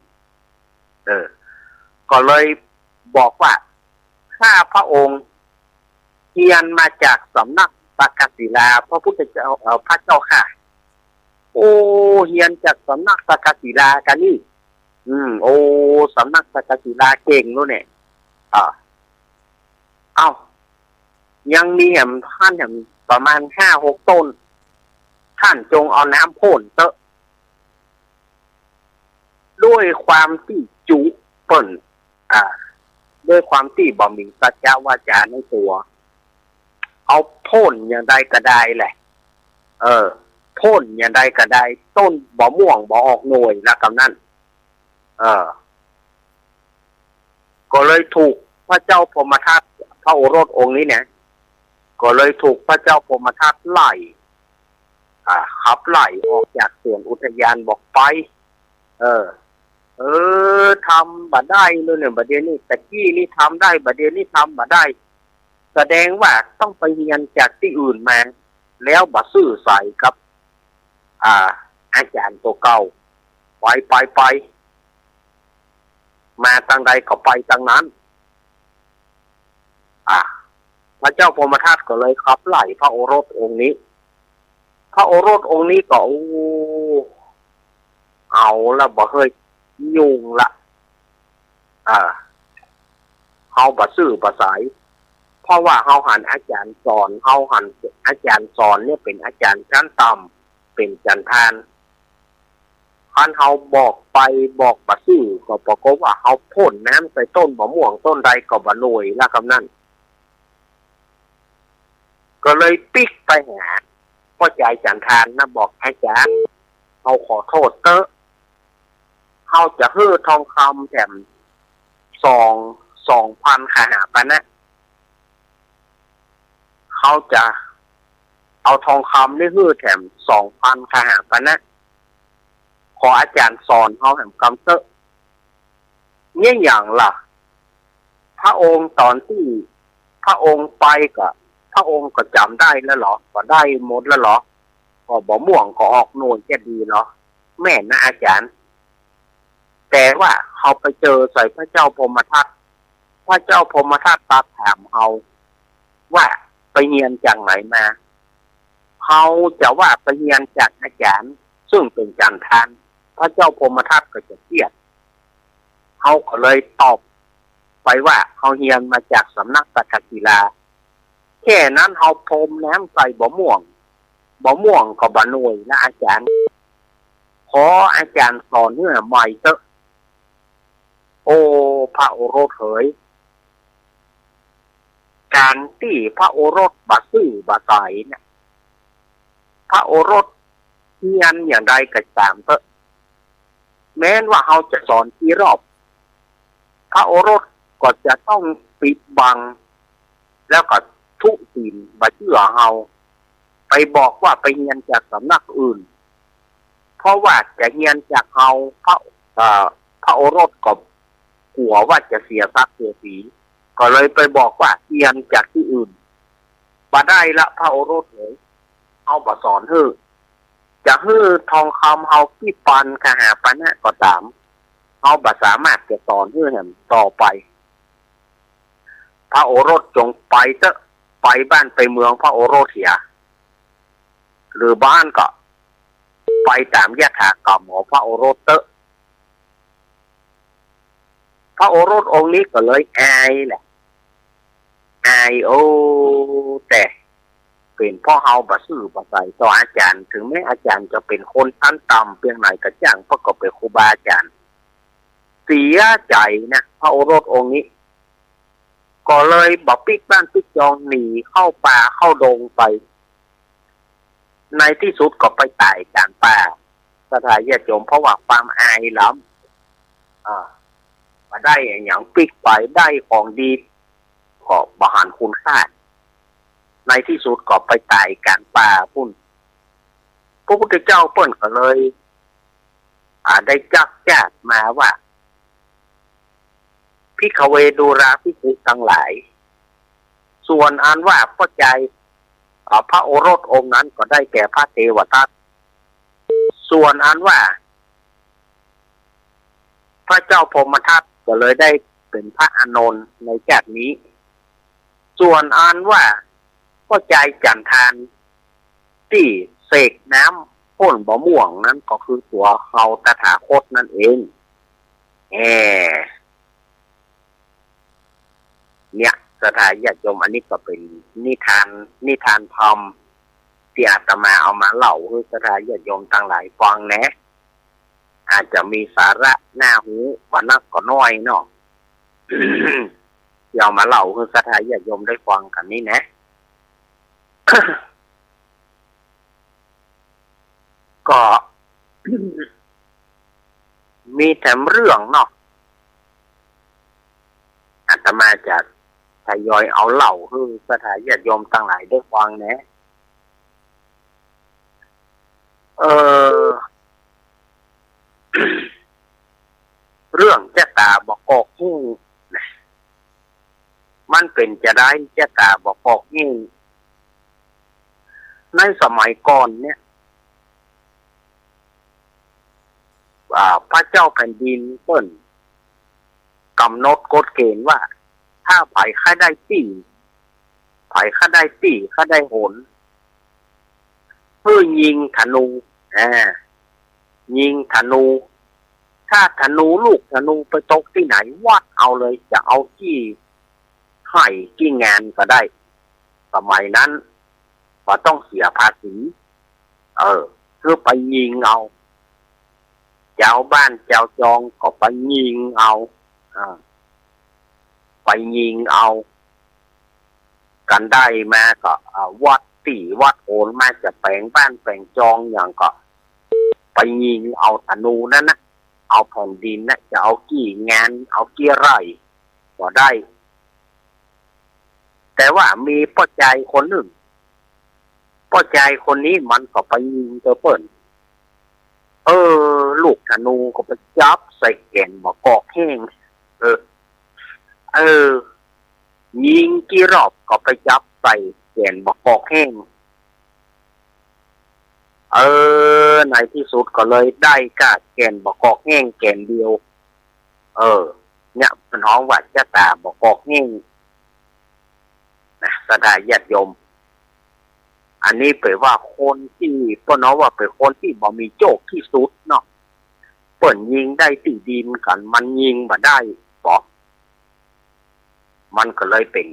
เออ ก็เลยบอกว่า ข้าพระองค์เฮียนมาจากสำนักตากศิลา พระพุทธเจ้า เอ่อ พระเจ้าข้า โอ้ เฮียนจากสำนักตากศิลากานี่ อืม โอ้ สำนักตากศิลาเก่งแล้วเนี่ย อ่า เอ้า ยังมีแหม ต้นแหมประมาณห้าหกต้น ต้านจงเอาน้ำพ่นเต๊อะ ด้วยความตี้จุเปิ้น อ่า ด้วยความตี้บ่มีสัจจะวาจาในตั๋ว เอาพ่นอย่างใดก็ได้แหละ เออ พ่นอย่างใดก็ได้ ต้นบ่ม่วงบ่ออกหน่วยละกำนั้น เออ ก็เลยถูกพระเจ้าพรหมทัต พระโอรสองค์นี้เนี่ย ก็เลยถูกพระเจ้าพรหมทัตไล่ อ่า ขับไล่ออกจากสวนอุทยาน บอกไป เออ เออ ทำบ่ได้เลยเนี่ย บ่าเดี่ยวนี้ ตะกี้นี่ทำได้ บ่าเดี่ยวนี้ทำบ่ได้ แสดงว่าต้องไปเฮียนจากตี้อื่นมา แล้วบ่ซื่อสัตย์กับ อ่า อาจ๋ารย์ตั๋วเก่า ไป ไป ไป มาตางใดก็ไปตางนั้น อ่ะ พระเจ้าพรหมทัตก็เลยขับไล่พระโอรสองค์นี้ พระโอรสองค์นี้ก็ โอ้ เอาละบ่าเฮ้ย ยุ่งละ อ่า เฮาบ่ซื่อบ่ใส เพราะว่าเฮาหันอาจ๋ารย์สอน เฮาหันอาจ๋ารย์สอนเนี่ยเป๋นอาจ๋ารย์ชั้นต่ำ เป๋นจันทาน คันเฮาบอกไปบอกบ่ซื่อ ก็ปรากฏว่าเฮาพ่นน้ำใส่ต้นบ่าม่วงต้นใดก็บ่หน่วยละกำนั้น ก็เลยปิ๊กไปหาป้อจายจันทานนะ บอก อาจ๋ารย์ เฮาขอโต้ษเต๊อะ เฮาจะหื้อทองคำแถมสอง สองพันขหาปณะ เฮาจะเอาทองคำนี่หื้อแถมสองพันขหาปณะ ขออาจ๋ารย์สอนเฮาแหมกำเต๊อะ เนี่ยหยังล่ะ พระองค์ต๋อนตี้พระองค์ไปก็ พระองค์ก็จ๋ำได้แล้วเหรอ ก็ได้หมดแล้วเหรอ ก็บ่าม่วงก็ออกหน่วยจะดีเหรอ แม่นนะอาจ๋ารย์ แต่ว่าเฮาไปเจอใส่พระเจ้าพรหมทัต พระเจ้าพรหมทัตตรัสถามเฮาว่าไปเฮียนจากไหนมา เฮาจะว่าไปเฮียนจากอาจ๋ารย์ ซึ่งเป๋นจันทาน พระเจ้าพรหมทัตก็จะเคียด เฮาก็เลยตอบไปว่าเฮาเฮียนมาจากสำนักตถกีฬา แค่นั้นเฮาพ่นน้ำใส่บ่าม่วง บ่าม่วงก็บ่หน่วยนะอาจ๋ารย์ ขออาจ๋ารย์สอนหื้อใหม่เต๊อะ โอ้ พระโอรสเหย ก๋านตี้พระโอรสบ่ซื่อบ่ใสเนี่ย พระโอรสเฮียนอย่างใดก็ต๋ามเต๊อะ แม้นว่าเฮาจะสอนกี่รอบ พระโอรสก็จะต้องปิดบัง แล้วก็ทุศีลบ่เจื้อเฮา ไปบอกว่าไปเฮียนจากสำนักอื่น เพราะว่าจะเฮียนจากเฮา พระ เอ่อ พระโอรสก็กั๋วว่าจะเสียศักดิ์เสียศรี ก็เลยไปบอกว่าเฮียนจากตี้อื่น บ่ได้ละพระโอรสเหย เฮาบ่สอนหื้อ จะหื้อทองคำเฮากี่ปันขหาปณะก็ต๋าม เฮาบ่สามารถจะสอนหื้อแหมต่อไป พระโอรสจงไปเต๊อะ ไปบ้านไปเมืองพระโอรสเหีย หรือบ่อั้นก็ไปต๋ามยถากรรมของพระโอรสเต๊อะ พระโอรสองค์นี้ก็เลยอายแหละ อาย โอ้ แต่เป๋นเพราะเฮาบ่ซื่อบ่ใสต่ออาจ๋ารย์ ถึงแม้อาจ๋ารย์จะเป๋นคนชั้นต่ำเปียงไหนก็จ้าง เปิ้นก็เป๋นครูบาอาจ๋ารย์ เสียใจ๋นะ พระโอรสองค์นี้ ก็เลยบ่ปิ๊กบ้านปิ๊กจอง หนีเข้าป่าเข้าดงไป ในตี้สุดก็ไปต๋ายก๋างป่า ศรัทธาญาติโยม เพราะว่าความอายล้ำ อ่า บ่ได้อะหยังปิ๊กไป ได้ของดีก็บ่หันคุณค่า ในตี้สุดก็ไปต๋ายก๋างป่าปู๊น พระพุทธเจ้าเปิ้นก็เลย อ่า ได้จักจ้าดมาว่า ภิกขเว ดูราภิกขุตังหลาย ส่วนอันว่าป้อจาย อ่า พระโอรสองค์นั้นก็ได้แก่พระเทวทัต ส่วนอันว่า พระเจ้าพรหมทัตก็เลยได้เป๋นพระอานนท์ในชาตินี้ ส่วนอันว่าป้อจายจันทานตี้เสกน้ำพ่นบ่าม่วงนั้นก็คือตั๋วเฮาตถาคตนั่นเอง แหม เนี่ย ศรัทธาญาติโยม อันนี้ก็เป๋นนิทาน นิทานธรรมตี้อาตมาเอามาเล่าหื้อศรัทธาญาติโยมตังหลายฟังแนะ อาจจะมีสาระน่าฮู้ บ่นักก็น้อยเนาะ ตี้เอามาเล่าหื้อศรัทธาญาติโยมได้ฟังกั๋นนี่นะ ก็ มีแถมเรื่องเนาะ อาตมาจะทยอยเอาเล่าหื้อศรัทธาญาติโยมตังหลายได้ฟังนะ เออ เรื่องจะต๋าบ่กอกแห้งนะ มันเป๋นจะใดจะต๋าบ่กอกแห้ง ในสมัยก่อนเนี่ย อ่า พระเจ้าแผ่นดินเปิ้น กำหนดกฎเกณฑ์ว่า ถ้าใผใค่ได้ตี้ ใผใค่ได้ตี้ ใค่ได้หน หื้อยิงธนู อ่า ยิงธนู ถ้าธนู ลูกธนูไปตกตี้ไหน วัดเอาเลย จะเอากี้ไฮ่กี้งานก็ได้ สมัยนั้นบ่ต้องเสียภาษี เออ หื้อไปยิงเอา จาวบ้านจาวจองก็ไปยิงเอา อ่า ไปยิงเอา กั๋นได้มาก็ อ่า วัดตี้วัดโหนมา จะแป๋งบ้านแป๋งจองหยังก็ ไปยิงเอาธนูนั้นนะ เอาแผ่นดินนะ จะเอากี้งาน เอากี้ไฮ่ก็ได้ แต่ว่ามีป้อจายคนนึ่ง ป้อจายคนนี้มันก็ไปยิงเตื้อเปิ้น เออ ลูกธนูก็ไปจับใส่แก่นบ่ากอกแห้ง เออ เออ ยิงกี่รอบก็ไปจับใส่แก่นบ่ากอกแห้ง เออ ในตี้สุดก็เลยได้ก้าแก่นบ่ากอกแห้งแก่นเดียว เออ เนี่ย เปิ้นฮ้องว่าจะต๋าบ่ากอกแห้ง นะ ศรัทธาญาติโยม อันนี้เป๋นว่าคนตี้ เปิ้นฮ้องว่าเป๋นคนตี้บ่มีโจ้ตี้สุดเนาะ เปิ้นยิงได้ตี้ดินกั๋น มันยิงบ่ได้บ่ มันก็เลยเป๋น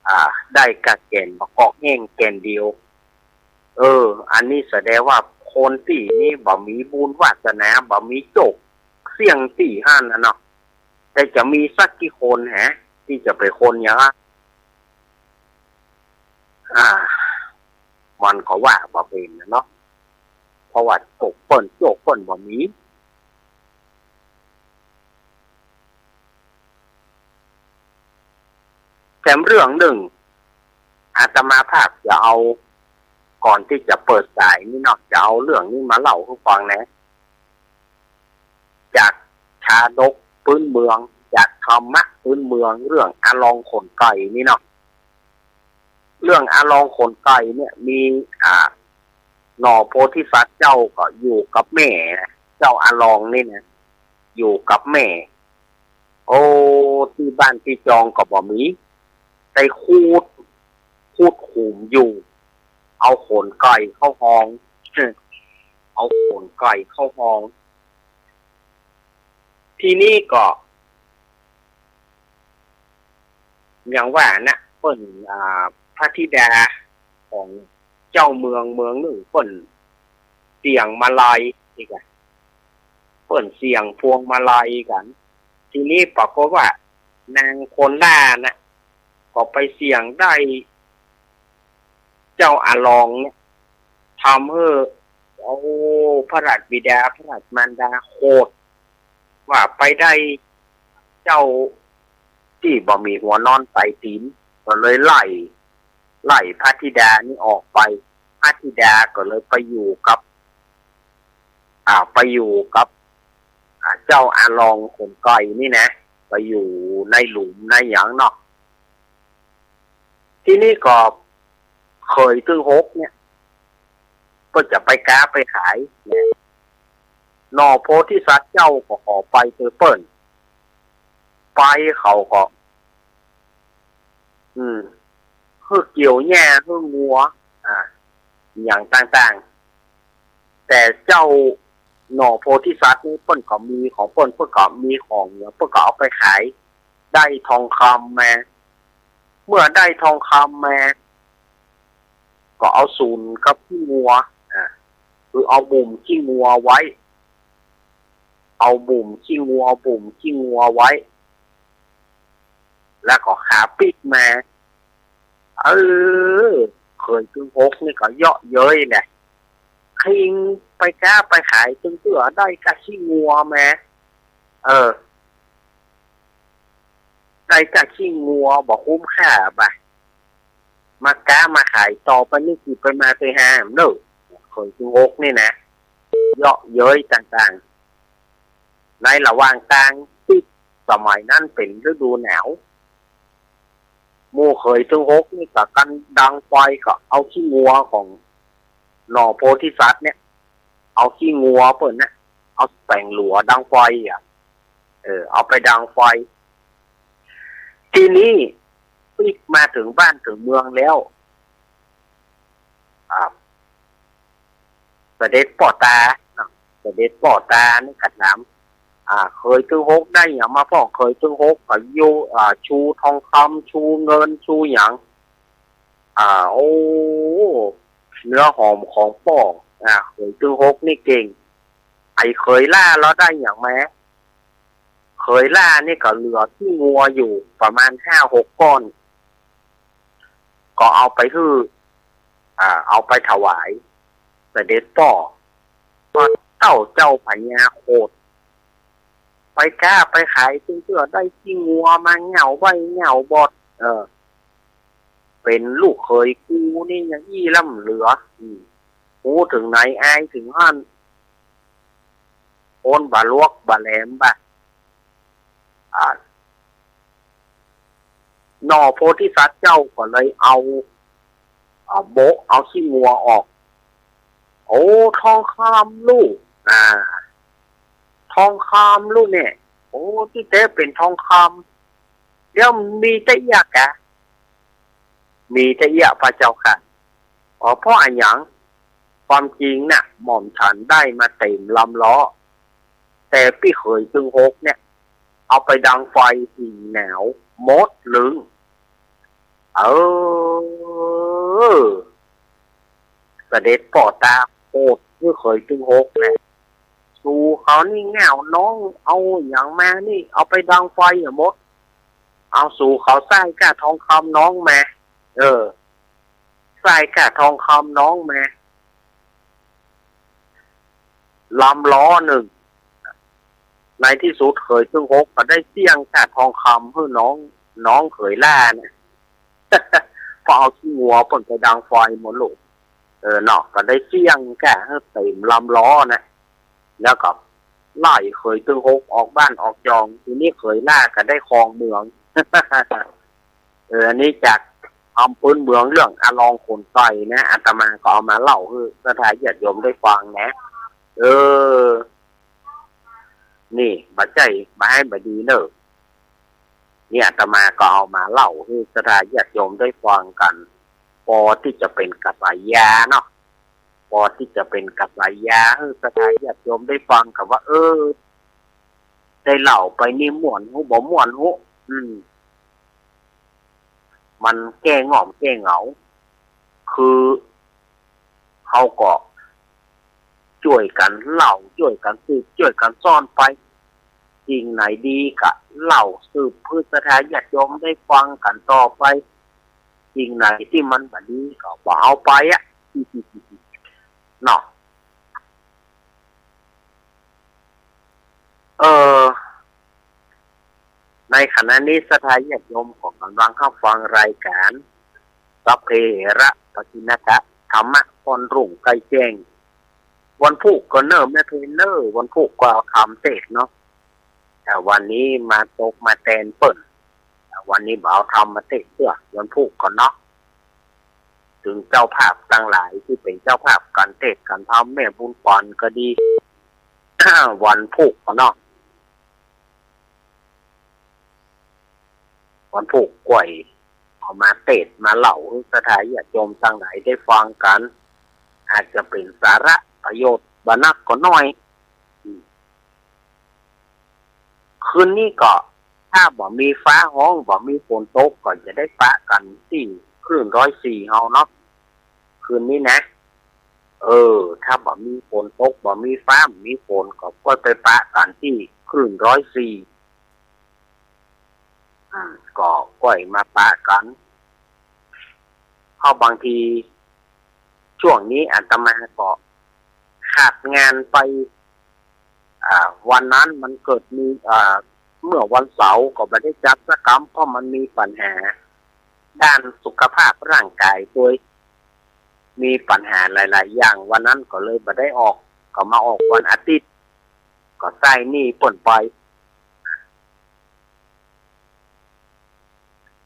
อ่า ได้ก้าแก่นบ่ากอกแห้งแก่นเดียว เออ อันนี้แสดงว่าคนตี้นี้บ่มีบุญวาสนา บ่มีโจ้เสี้ยงตี้หั้นน่ะเนาะ แต่จะมีสักกี่คนแหะ ตี้จะเป๋นคนอย่างนั้น อ่า มันก็ว่าบ่เป๋นน่ะเนาะ เพราะว่าโจ้เปิ้น โจ้เปิ้นบ่มี แถมเรื่องนึ่ง อาตมาภาพจะเอา ก่อนตี้จะเปิดสายนี้เนาะ จะเอาเรื่องนี้มาเล่าหื้อฟังนะ จากชาดกปื๊นเมือง จากธรรมะปื๊นเมือง เรื่องอาลองขนไก่นี่เนาะ เรื่องอาลองขนไก่เนี่ยมี อ่า หน่อโพธิสัตว์เจ้าก็อยู่กับแม่นะ เจ้าอาลองนี่นะ อยู่กับแม่ โอ้ ตี้บ้านตี้จองก็บ่มี ได้ขุด ขุดขุมอยู่ เอาขนไก่เข้าฮอง เอาขนไก่เข้าฮอง ทีนี้ก็ อย่างว่านะ เปิ้น อ่า พระธิดาของเจ้าเมืองเมืองนึ่ง เปิ้นเสี่ยงมาลัยอีกอะ เปิ้นเสี่ยงพวงมาลัยกั๋น ทีนี้ปรากฏว่านางคนหล้าน่ะ ก็ไปเสี่ยงได้ เจ้าอาลองเนี่ย ทำหื้อ โอ้ พระราชบิดา พระราชมารดาโขด ว่าไปได้เจ้าตี้บ่มีหัวนอนปลายตี๋น ก็เลยไล่ ไล่พระธิดานี่ออกไป พระธิดาก็เลยไปอยู่กับ อ่า ไปอยู่กับ อ่า เจ้าอาลองขนไก่นี่นะ ไปอยู่ในหลุมในหยังเนาะ ทีนี้ก็เขยตึงหกเนี่ย เปิ้นจะไปก๊าไปขายเนี่ย หน่อโพธิสัตว์เจ้าก็ขอไปเตื้อเปิ้น ไปเขาก็ อืม หื้อเกี่ยวหญ้าหื้องัว อ่า อย่างต่างๆ แต่เจ้าหน่อโพธิสัตว์นี่เปิ้นก็มีของเปิ้น เปิ้นก็มีของเนี่ย เปิ้นก็เอาไปขาย ได้ทองคำมา เมื่อได้ทองคำมา ก็เอาสุนกับขี้งัว อ่า คือเอาบุ่มขี้งัวไว้ เอาบุ่มขี้งัว บุ่มขี้งัวไว้ แล้วก็ขาปิ๊กมา เออ เขยตึงหกนี่ก็เยาะเย้ยแหละ คิงไปก๊าไปขายตึงเตื้อได้ก้าขี้งัวมา เออ ได้ก้าขี้งัวบ่คุ้มค่าบ่ะ มาก๊ามาขายต่อไปนี่สิไปมาเตยฮาเน่อ เขยตึงหกนี่นะ เยาะเย้ยต่างๆ ในระหว่างตางตี้สมัยนั้นเป๋นฤดูหนาว หมู่เขยตึงหกนี่ก็กั๋นดังไฟ ก็เอาขี้งัวของหน่อโพธิสัตว์เนี่ย เอาขี้งัวเปิ้นเนี่ย เอาแป๋งหลัวดังไฟอะ แป อ เอาไปดังไฟ ทีนี้ปิ๊กมาเถิงบ้านเถิงเมืองแล้ว อ่า เสด็จป้อต๋าเนาะ เสด็จป้อต๋านี่ก็ถาม อ่า เขยตึงหกได้หยังมาพ่อง เขยตึงหกก็อยู่ อ่า ชูทองคำ ชูเงิน ชูหยัง อ่า โอ้ เนื้อหอมของป้อ อ่า เขยตึงหกนี่เก่ง ไอ้เขยหล้าลอได้หยังมา เขยหล้านี่ก็เหลือขี้งัวอยู่ประมาณห้าหกก้อน ก็เอาไปหื้อ อ่า เอาไปถวายเสด็จป้อ ก็เต้าเจ้าพญาโขด ไปก๊าไปขายตึงเตื้อได้ขี้งัวมาเหง้าใบ้เหง้าบอด เออ เป๋นลูกเขยกูนี่ยังอี้ล้ำเหลือ อืม หูเถิงไหนอายเถิงหั้น คนบ่าลวกบ่าแหลมบ่า อ่า หน่อโพธิสัตว์เจ้าก็เลยเอา อ่า โบะเอาขี้งัวออก โอ้ ทองคำลูก อ่า ทองคำลูกเนี่ย โอ้ ตี้แต๊เป๋นทองคำ แล้วมีตะเอี้ยกา มีตะเอี้ยพระเจ้าข้า อ๋อ เพราะอะหยัง ความจริงน่ะ หม่อมฉันได้มาเต๋มลำล้อ แต่ปี้เขยตึงหกเนี่ย เอาไปดังไฟหิ้งหนาวหมดลึง เออ เสด็จป้อต๋าโขด ปี้เขยตึงหกเนี่ย สูเขานี่เหง้าน้อง เอาหยังมานี่ เอาไปดังไฟอะหมด เอาสูเขาใส้ก้าทองคำน้องมา เออ ใส้ก้าทองคำน้องมา ลำล้อนึ่ง ในตี้สุดเขยตึงหกก็ได้เสี้ยงก้าทองคำหื้อน้อง น้องเขยหล้าเนี่ย เพราะเอาขี้งัวเปิ้นไปดังไฟหมดลูก เออเนาะ ก็ได้เสี้ยงก้าหื้อเต๋มลำล้อนะ แล้วก็ไล่เขยตึงหกออกบ้านออกจอง ทีนี้เขยหล้าก็ได้ครองเมือง เออ อันนี้จากกำปื้นเมืองเรื่องอาลองขนไก่นะ อาตมาก็เอามาเล่าหื้อศรัทธาญาติโยมได้ฟังนะ เออ นี่ บ่ใจ้ บ่หื้อบ่ดีเน่อ นี่อาตมาก็เอามาเล่าหื้อศรัทธาญาติโยมได้ฟังกั๋น ปอตี้จะเป๋นกระแสเนาะ ปอตี้จะเป๋นกระแสหื้อศรัทธาญาติโยมได้ฟังกั๋นว่า เออ ได้เล่าไปนี่ม่วนฮู้บ่ม่วนฮู้ อืม มันแก้ง่อมแก้เหงา คือ เฮาก็จ้วยกั๋นเล่า จ้วยกั๋นสืบ จ้วยกั๋นสอนไป สิ่งไหนดีก็เล่าสืบหื้อศรัทธาญาติโยมได้ฟังกั๋นต่อไป สิ่งไหนตี้มันบ่ดีก็บ่เอาไปอะ เนาะ เออ ในขณะนี้ศรัทธาญาติโยมก็ก่ำลังฮับฟังรายก๋าน สัพเพเหระปะกิณณัฏฐะ ธรรมะค่อนรุ่งใกล้แจ้ง วันพูกก็เน่อแม่เพญเน่อ วันพูกก็เอาธรรมเตศน์เนาะ แต่วันนี้มาตกมาแตนเปิ้น วันนี้บ่เอาธรรมมาเตศน์เตื้อ วันพูกก็เนาะ เถิงเจ้าภาพตังหลายตี้เป๋นเจ้าภาพก๋านเตศน์ก๋านธรรม แม่บุญขวัญก็ดี วันพูกก็เนาะ วันพูกก้วย เอามาเตศน์มาเล่าหื้อศรัทธาญาติโยมตังหลายได้ฟังกั๋น อาจจะเป๋นสาระประโยชน์บ่นักก็น้อย อืม คืนนี้ก็ ถ้าบ่มีฟ้าฮ้อง บ่มีฝนตก ก็จะได้ปะกั๋นตี้คลื่นร้อยสี่เฮาเนาะ คืนนี้นะ เออ ถ้าบ่มีฝนตก บ่มีฟ้า บ่มีฝน ก็ก้อยไปปะกั๋นตี้คลื่นร้อยสี่ อืม ก็ก้อยมาปะกั๋น เพราะบางที ช่วงนี้อาตมาก็ขาดงานไป อ่า วันนั้นมันเกิดมี อ่า เมื่อวันเสาร์ก็บ่ได้จัดสักกำ เพราะมันมีปัญหาด้านสุขภาพร่างกายตวย มีปัญหาหลายๆ อย่าง วันนั้นก็เลยบ่ได้ออก ก็มาออกวันอาทิตย์ ก็ใจ๊หนี้เปิ้นไป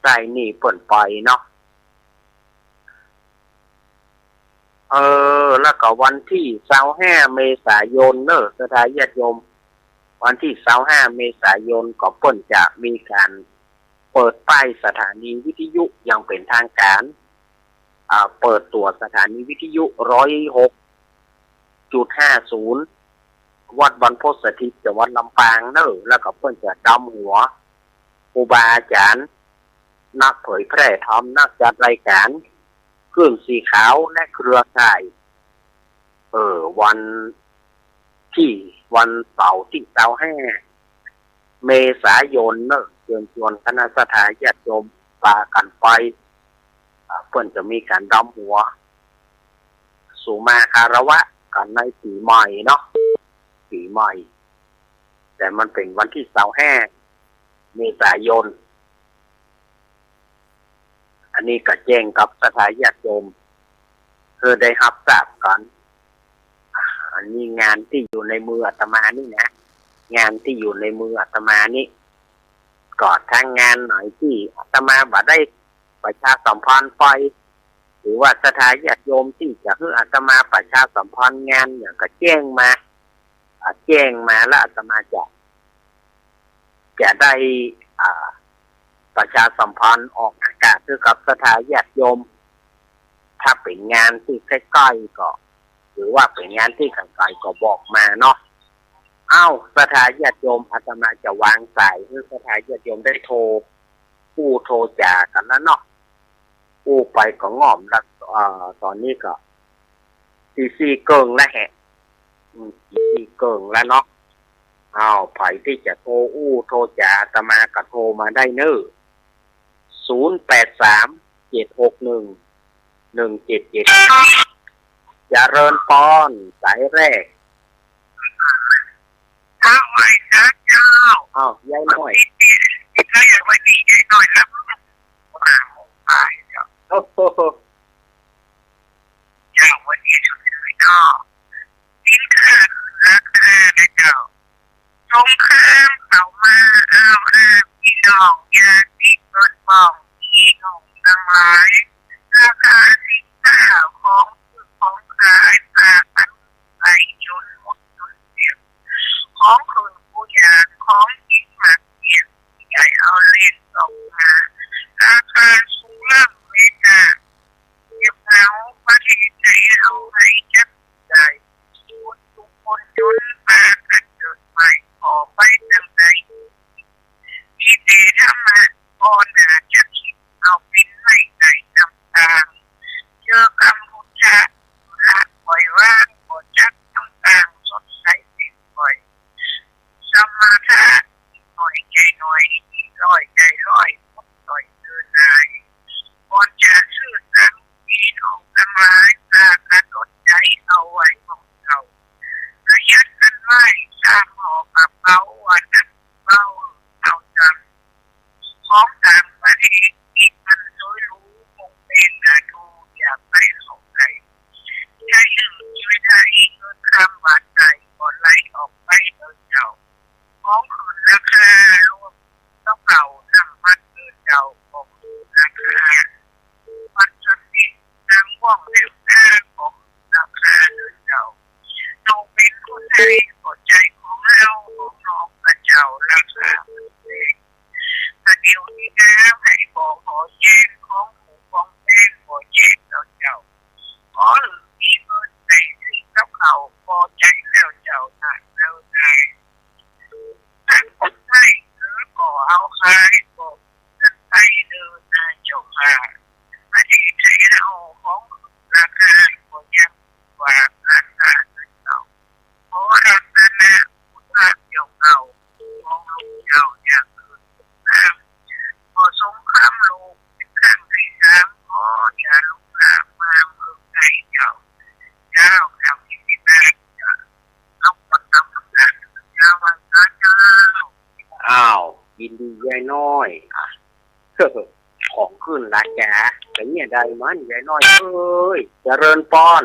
ใจ๊หนี้เปิ้นไปเนาะ เออ แล้วก็วันตี้ซาวห้าเมษายนเน่อ ศรัทธาญาติโยม วันตี้ซาวห้าเมษายนก็เปิ้นจะมีก๋านเปิดป้ายสถานีวิทยุอย่างเป๋นตางก๋าน อ่า เปิดตั๋วสถานีวิทยุร้อยหกจุดห้าศูนย์ วัดบรรพตสถิต จังหวัดลำปางเน่อ แล้วก็เปิ้นจะดำหัวครูบาอาจ๋ารย์ นักเผยแพร่ธรรม นักจัดรายก๋าน คลื่นสีขาวและเครือข่าย เออ วันตี้ วันเสาร์ตี้ซาวห้าเมษายนเน่อ เจิญจวนคณะศรัทธาญาติโยมปากั๋นไป อ่า เปิ้นจะมีก๋านดำหัว สุมาคารวะกั๋นในปี๋ใหม่เนาะ ปี๋ใหม่ แต่มันเป๋นวันตี้ซาวห้าเมษายน อันนี้ก็แจ้งกับศรัทธาญาติโยม หื้อได้ฮับทราบกั๋น อันนี้งานตี้อยู่ในมืออาตมานี่นะ งานตี้อยู่ในมืออาตมานี่ ก็ถ้างานไหนตี้อาตมาบ่ได้ประชาสัมพันธ์ไป หรือว่าศรัทธาญาติโยมตี้จะหื้ออาตมาประชาสัมพันธ์งานเนี่ยก็แจ้งมา อ่า แจ้งมาแล้วอาตมาจะ จะได้ อ่า ประชาสัมพันธ์ออกอากาศหื้อกับศรัทธาญาติโยม ถ้าเป๋นงานตี้ใก้ๆ ก็ หรือว่าเป๋นงานตี้ไก๋ๆ ก็บอกมาเนาะ เอ้า ศรัทธาญาติโยม อาตมาจะวางสายหื้อศรัทธาญาติโยมได้โทร อู้โทรจ๋ากั๋นแล้วเนาะ อู้ไปก็ง่อมละ เอ่อ ต๋อนนี้ก็ตี้สี่เกิ่งแล้วแหะ อืม ตี้สี่เกิ่งแล้วเนาะ เอ้า ใผตี้จะโทรอู้โทรจ๋าอาตมาก็โทรมาได้เน่อ ศูนย์แปดสาม เจ็ดหกหนึ่ง หนึ่งเจ็ดเจ็ด เจริญปอน สายแรก เจ้า ไหว้เจ้า เจ้า อ้าว ยายน้อย เจ้า อย่างวันนี้ยายน้อยรับ โอ้โห เจ้า วันนี้สุดเลยเนาะ สินค้าขึ้นราคานะเจ้า สงครามเข้ามาอ้าวอ้างพี่น้อง ญาติเปิ้นป้องพี่น้องตังหลาย ราคาสินค้าของซื้อของขายปากั๋นไปจ๋นหมดจ๋นเสี้ยง ของขึ้นกู้อย่าง ของกิ๋นหมากเสี้ยง ใหญ่เอาเล่นออกมา ราคาสูงล้ำเลยจ้า เจ็บเหงาประเทศไทยเฮาไหนจักได้ คนทุกข์คนจ๋นปากั๋นเกิดใหม่ ก่อไปจั่งใด มีแต่ธรรมะ บ่น่าจะคิด เอาเป๋นไม้ใต้น้ำตาง เจอกำพุทธะ ละปล่อยวาง บ่จักน้ำตาง สดใสเป๋นปล่อย สมถะ น้อยใจ๋น้อย ร้อยใจ๋ร้อย หมดร้อยเดินหาย ก่อนจะซื้อสัง พี่น้องตังหลาย ปากั๋นอดใจ๋เอาไว้ของเก่า ประหยัดกั๋นไว้ สร้างห่อกับเป๋า อันนั้นเป๋าเอาตังค์ ของต่างประเทศ กิ๋นมันสวยหรู คงเป๋นนาดู อย่าไปเข้าใกล้ ใจ้หื้อชีวิตไทย เงินคำบาทใด ก็ไหลออกไปเถิดเจ้า ของขึ้นราคา รวมเต้าเก่า น้ำมันเถิดเจ้า ของขึ้นราคา มันสติ นางว่องแหลมตา ของราคาเถิดเจ้า เฮาเป๋นคนไทย ก็ใจ้ของเฮา ของนอกกะเจ้า ราคามันแพง แต่เดี๋ยวนี้นะ ไผก็ขอแจ้ง ของถูกของแพง ก็แจ้งแล้วเจ้า ขอหื้อมีเงินได้ซื้อกับข้าว พอใจ๋แล้วเจ้า นะ แล้วนะ ตัดต้นไม้ หรือก็เอาขาย ก็กันไปเด้อนะเจ้าค่ะ ประเทศไทยเฮาของขึ้นราคา ก็ยังว่าราคาเงินเก่า ขอรัตนะพุทธเจ้าเก่า ของลูกเจ้าอย่างขึ้นงาม ขอสงครามโลกเป็นครั้งที่สาม ขออย่าลุกลามมาเมืองไทยเจ้า เจ้า เจ้า อินทิราชเจ้า อ้าว ยินดียายน้อย อ่ะ ของขึ้นราคา เป๋นจะใดมันยายน้อยเอ้ย เจริญปอน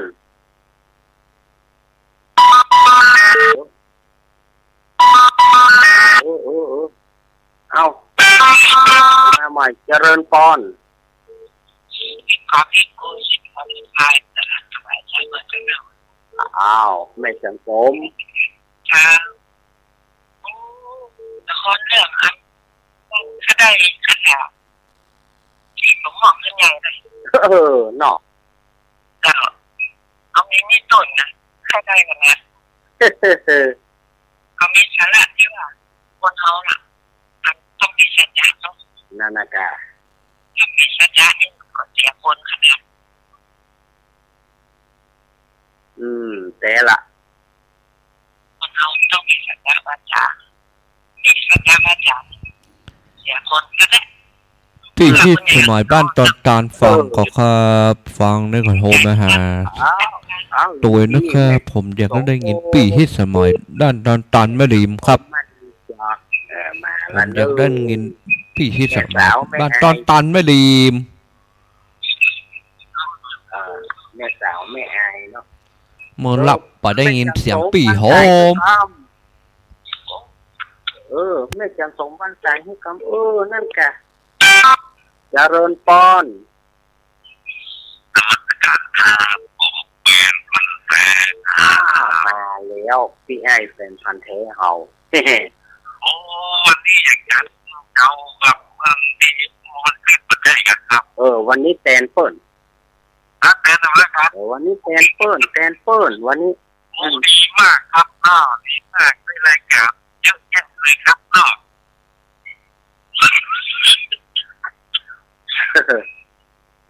เออ เออ เออ เอ้า มาใหม่ เจริญปอน อ้าว แม่จันสม ครับ ต๋อนเรื่องอัน ข้าได้ขนาด ตี้ผมมองขึ้นใหญ่เลย เออ เนาะ เจ้า เอามี มีต้นนะ ข้าได้ขนาด ก็มีสาระตี้ว่า คนเฮาน่ะ มันต้องมีสัจจะเนาะ นั่นน่ะกะ ถ้ามีสัจจะนี่มันก็เสียคนขนาด อืม แต่ละ คนเฮาต้องมีสัจจะวาจา มีสัจจะวาจา เสียคนก็ได้ ปี้ฮิตสมัยบ้านดอนตาล ฟังก่อครับ ฟังแล้วก็โทรมาหา อ้าว อ้าว ตวยนะครับ ผมอยากได้ยินปี้ฮิตสมัยบ้านดอนตาลแม่ริมครับ เออ มา ผมอยากได้ยินปี้ฮิตสมัยบ้านดอนตาลแม่ริม เออ แม่สาวแม่อายเนาะ เมื่อหลับไปได้ยินเสียงปี้ฮ้อง เออ แม่จันทร์สมวรรณสายหื้อกำ เออ นั่นกะ เจริญปอน นมัสการครับ ผมแฟนพันธุ์แท้ อ้าว มาแล้ว ปี้อ้ายแฟนพันธุ์แท้เฮา โอ้ วันนี้อยากจัดเจ้าครับ วันนี้วันขึ้นวันใหญ่กันครับ เออ วันนี้แตนเปิ้น ครับ แตนเอาละครับ เออ วันนี้แตนเปิ้น แตนเปิ้น วันนี้ โอ้ ดีมากครับ อ้าว ดีมาก ได้รายการเยอะแยะเลยครับเนาะ เออ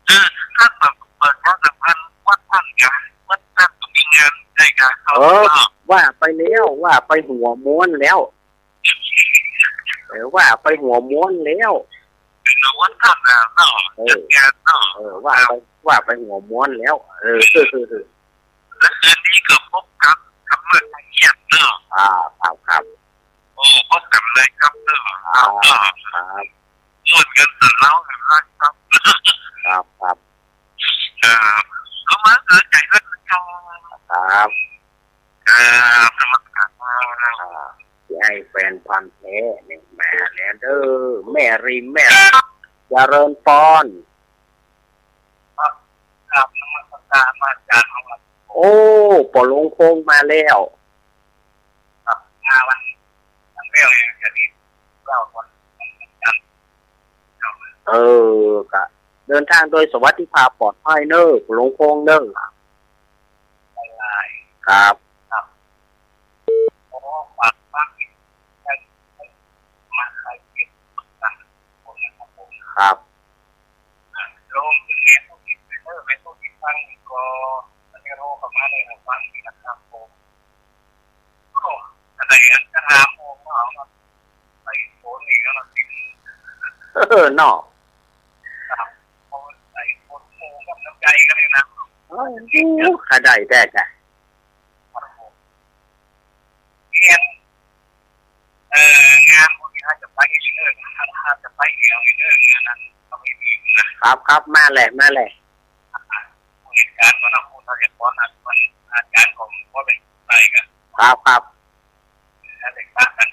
ท่านแบบเปิดงานสำคัญ วัดท่านกะ วัดท่านก็มีงานใหญ่กะ เออ เนาะ ว่าไปแล้ว ว่าไปหัวม้วนแล้ว เออ ว่าไปหัวม้วนแล้ว เป็นวัดท่านน่ะเนาะ เออ จัดงานเนาะ เออ ว่าไป ว่าไปหัวม้วนแล้ว เออ แล้วคืนนี้ก็พบกับธรรมะคลายเครียดเนาะ อ่า ครับ ครับ โอ้ พบกันเลยครับเนาะ ครับ ครับ ม่วนกันตะเล้ากันเลยครับ ครับ ครับ เออ ก็มาเออใจเลิศนะครับ ครับ ครับ นมัสการครับ อ่า ตี้อ้ายแฟนพันธุ์แท้นี่มาแล้วเด้อ แม่ริม แม่ เจริญปอน ครับ ครับ นมัสการอาจารย์ครับ โอ้ ป้อหลวงพงษ์มาแล้ว ครับ มาวัน วันเดียวเอง จะดีเล่าวัน วันจันทร์ ครับ เออ กะ เดินทางโดยสวัสดิภาพปลอดภัยเน้อ ป้อหลวงพงษ์เน้อ บ๊ายบาย ครับ ครับ ขอฝากฟัง มาใครเก็บตังค์คนนะครับผม ครับ โยมเป็นแม่ผู้ติดไปเนอะ แม่ผู้ติดฟังก็ อันนี้รู้ประมาณนี้ครับ ฟังนะครับผม โอ้ อะไรอันตรายผมเอามาใส่โฟนอีกแล้วนะ เออ เนาะ ครับ เอาใส่โฟนโฟนกับน้ำใจกันเลยนะ โอ้ ข้าได้แต่กะ ครับผม เรียน เอ่อ งานพวกนี้อาจจะไปเองเนอะ อาจจะไปเองเนอะ งานนั้นก็ไม่มีนะ ครับ ครับ มาเลย มาเลย เหตุการณ์มันนะ คุณทรัพยากรนะ มันอาจารย์ของพ่อเป็นใครกัน ครับ ครับ แล้วแต่งตั้งกัน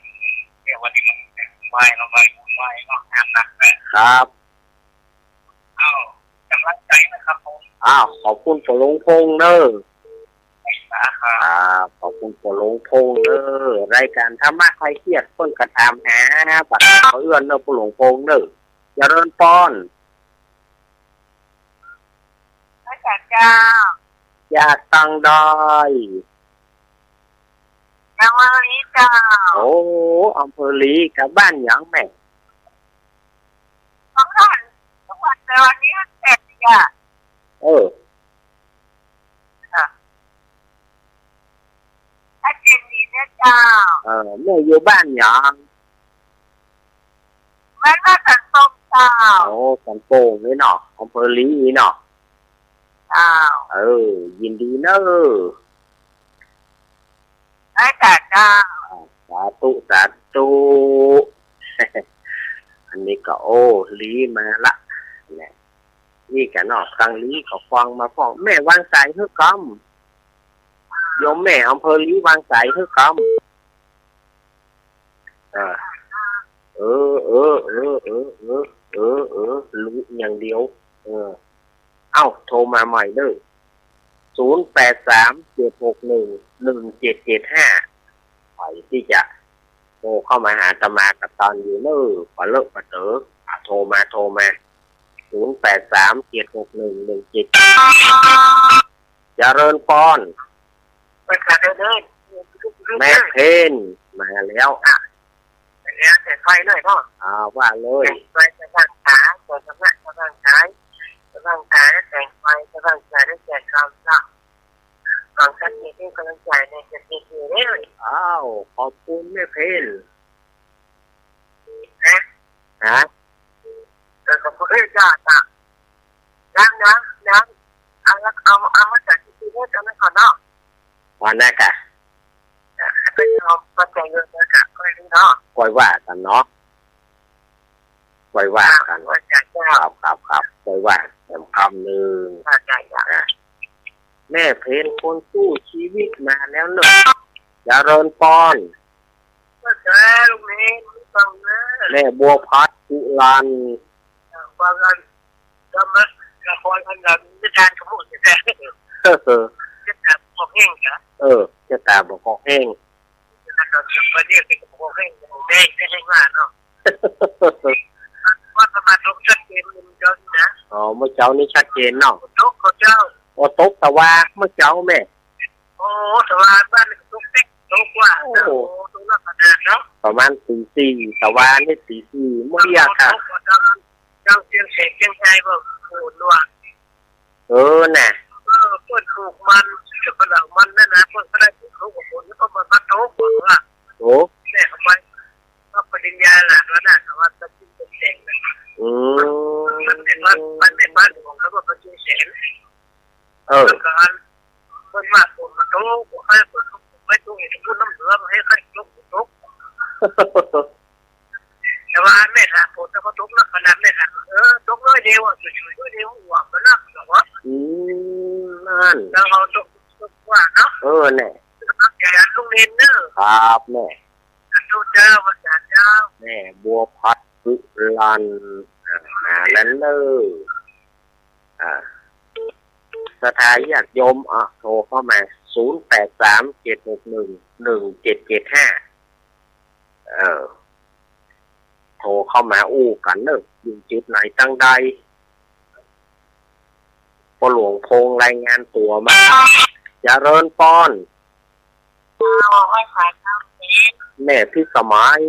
เนี่ย วันนี้มันเป็นไหว้เนาะ ไหว้บุญไหว้เนาะ งานหนักเลย ครับ อ้าว กำลังใจนะครับผม อ้าว ขอบคุณป้อหลวงพงษ์เน้อ ครับ ขอบคุณป้อหลวงพงษ์เน้อ รายการธรรมะคลายเครียด เปิ้นก็ถามหา บัดขอเอื้อนเน้อ ป้อหลวงพงษ์เน้อ เจริญปอน พระอาจารย์เจ้า จากตังใด จากอำเภอลีเจ้า โอ้ อำเภอลีกะ บ้านหยังแม่ ของท่าน จังหวัด แต่วันนี้เสร็จอ่ะ เออ ค่ะ ชัดเจนดีนะเจ้า เออ แม่อยู่บ้านหยัง บ้านท่าสันโป่งเจ้า โอ้ สันโป่งนี่เนาะ อำเภอลีนี่เนาะ เจ้า เออ ยินดีเน้อ ได้จ้ะเจ้า สาธุ สาธุ อันนี้ก็ โอ้ ลีมาละ เนี่ย นี่กะเนาะ ตังลีก็ฟังมาพ่อง แม่วางสายหื้อกำ โยมแม่อำเภอลีวางสายหื้อกำ อ่า เออ เออ รู้อย่างเดียว เออ เอ้า โทรมาใหม่เด้อ ศูนย์แปดสาม เจ็ดหกหนึ่ง หนึ่งเจ็ดเจ็ดห้า ไปตี้จะ รเข้ามาหาอาตมาก็ตันอยู่เน่อ ปะเลอะปะเต๋อ อ่ะ โทรมา โทรมา ศูนย์แปดสาม เจ็ดหกหนึ่ง หนึ่งเจ็ด เจริญปอน แม่เพ็ญมาแล้ว อ่ะ แล้วแสงไฟหน่อยเนาะ อ่า ว่าเลย แสงไฟสว่างตา สว่างตา สว่างตา สว่างตา แสงไฟสว่างตา แสงธรรมเนาะ ฟังชัดเจน เป็นกำลังใจในการเรียนรู้เลย อ้าว ขอบคุณแม่เพ็ญ ฮะ ฮะ เออ ขอบคุณ เอ้ย จ้า จ้า น้ำ น้ำ น้ำ เอาละ เอา เอามาจากที่เวทอันนั้นก่อนเนาะ วันนั้นกะ เออ ไปเอามาจากเงินนะกะ ก็เลยเนาะ ค่อยว่ากั๋นเนาะ ค่อยว่ากั๋น อ่า ว่าจ้า จ้า ครับ ครับ ครับ ค่อยว่าแหมกำนึ่ง อ่า จ้า จ้า อ่ะ แม่เพ็ญคนสู้ชีวิตมาแล้วเน่อ เจริญปอน เออ จ้า ลุงเนน ฟังนะ แม่บัวพัด สุรัน เออ ฟังกัน ก็มา ละครอันนั้น นิทานขมุกนิทาน เออ จะตามบอกแห้งจ้ะ เออ จะตามบอกแห้ง แล้วก็จะไปเรียกเป็นบอกแห้ง แม่งจะให้ว่าเนาะ ว่าสมาคมชัดเจน มันเจ้านี่นะ อ๋อ เมื่อเจ๊านี้ชัดเจนเนาะ ตกเขาเจ้า โอ้ ตกตะวาเมื่อเจ๊าแม่ โอ้ ตะวาบ้านนี่ตกเต็กตกว่า โอ้ โอ้ ตกนักขนาดเนาะ ประมาณตีสี่ ตะวานี่ตีสี่ เมื่อกี้อะค่ะ ตกว่าเจ้า เจ้าเชียงแสนเชียงรายบอกโอ้ หนวก เออ น่ะ เออ เปิ้นปลูกมัน จะเปิ้นเอามันนั่นนะ เปิ้นก็ได้ปลูกกับฝน แล้วก็มันมาตกว่า โอ้ แม่เขาไป ก็ปริญญาหลักแล้วนะ แต่ว่าก็ขึ้นเป็นแสนนะ อืม มันเป็นบ้าน มันเป็นบ้านของเขา ว่าเขาชื่อแสน เออ แล้วก็อัน เปิ้นว่าฝนมาตก บอกให้เปิ้นไม่ตก ให้พูดน้ำเหลือง ให้ใครตก ตก แต่ว่าแม่ถามฝน แต่ก็ตกนักขนาด แม่ถาม เออ ตกน้อยเดียวอะ ช่วยๆ น้อยเดียว หวังมันนักเหรอวะ อืม นั่น แล้วเอาตก ตกว่าเนาะ เออ แน่ แต่อันลุงเนนเนอะ ครับ แม่ สาธุเจ้า อาจารย์เจ้า แม่บัวพัด สุรัน อ่า มาแล้วเน่อ อ่า ศรัทธาญาติโยม อ่ะ โทรเข้ามา ศูนย์แปดสาม เจ็ดหกหนึ่ง หนึ่งเจ็ดเจ็ดห้า เออ โทรเข้ามาอู้กั๋นเน่อ อยู่จุดไหนตังใด พ่อหลวงพงษ์รายงานตั๋วมา เจริญปอน เจ้า ไหว้พระเจ้า แม่พิสมัย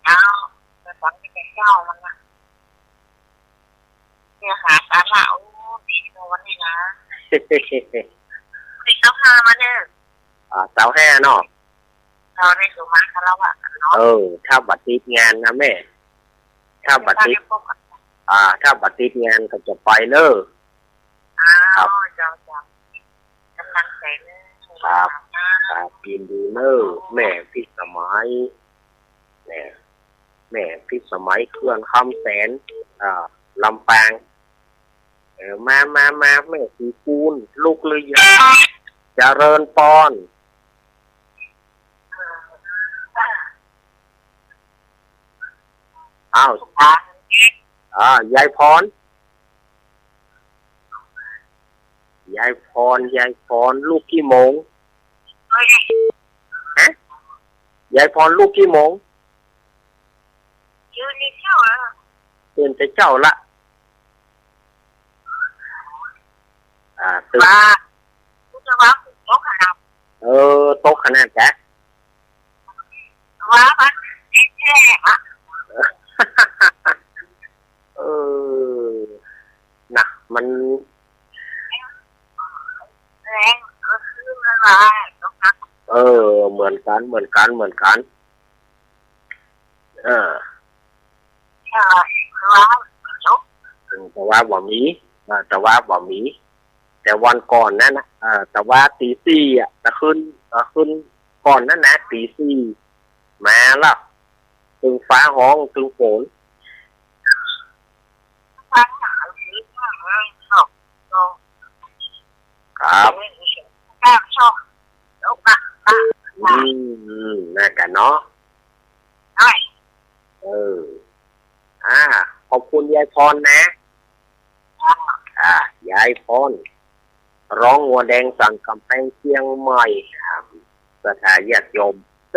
เจ้า จะฟังเป็นเจ้ามันนะ เนี่ยหาสาระ โอ้ ดีเนาะวันนี้นะ ติดเจ้าห้ามาเนี่ย อ่า เสาร์ห้าเนาะ เราได้สุมาคารวะกันเนาะ เออ ถ้าบ่ติดงานนะแม่ ถ้าบ่ติด จะได้พบกัน อ่า ถ้าบ่ติดงานก็จะไปเน่อ อ้าว ครับ เจ้า เจ้า กำลังใจเน่อ ครับ ครับ ยินดีเน่อ แม่พิสมัย เนี่ย แม่พิสมัย เขื่อนคำแสน อ่า ลำปาง เออ มา มา มา แม่ศรีคูณ ลุกหรือยัง เจริญปอน อ้าว อ่า ยายพร ยายพร ยายพร ลุกกี่โมง ฮะ ยายพร ลุกกี่โมง ตื่นแต่เจ๊าละ อ่า ตื่น ว่า เออ ตกขนาดจ๊ะ ว่ามันแห้งๆ อะ เออ นะ มัน แรง ก็คือมันว่า เออ เหมือนกั๋น เหมือนกั๋น เหมือนกั๋น เออ เออ ว่า ตะวาบ่มี อ่า ตะวาบ่มี แต่วันก่อนนั้นนะ อ่า ตะวาตีสี่อะ ตะคืน ตะคืนก่อนนั้นนะ ตีสี่ มาละ ตึงฟ้าฮ้อง ตึงฝน ครับ อืม นั่นกะเนาะ เออ อ่า ขอบคุณยายพรนะ อ่า ยายพร ร้องงัวแดงสั่นก๋ำแปงเจียงใหม่ อ่า ศรัทธาญาติโยม เจ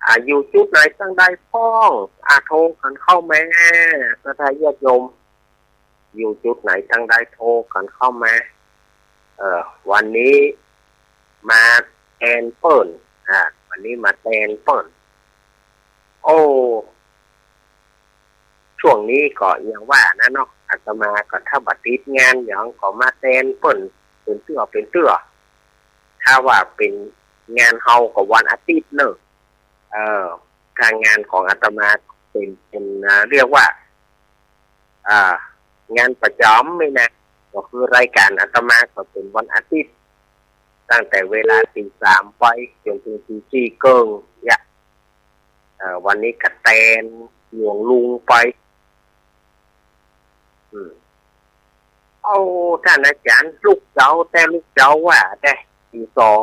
อ่า อยู่จุดไหนตังใดพ่อง อ่า โทรกั๋นเข้ามา ศรัทธาญาติโยม อยู่จุดไหนตังใดโทรกั๋นเข้ามา เอ่อ วันนี้มาแตนเปิ้น อ่า วันนี้มาแตนเปิ้น โอ้ ช่วงนี้ก็อย่างว่านะเนาะ อาตมาก็ถ้าบ่ติดงานหยังก็มาแตนเปิ้นเป๋นเตื้อเป๋นเตื้อ ถ้าว่าเป๋นงานเฮาก็วันอาทิตย์เนาะ เออ ถ้างานของอาตมาเป๋น เป๋น อ่า เรียกว่า อ่า งานประจ๋ำนี่นะ ก็คือรายการอาตมาก็เป๋นวันอาทิตย์ ตั้งแต่เวลาตีสามไปจ๋นเถิงตีสี่เกิ่งเนี่ย เอ่อ วันนี้ก็แตนหลวงลุงไป อืม เอา ต้านอาจ๋ารย์ ลูกเจ้า แต่ลูกเจ้าว่าแต่ตีสอง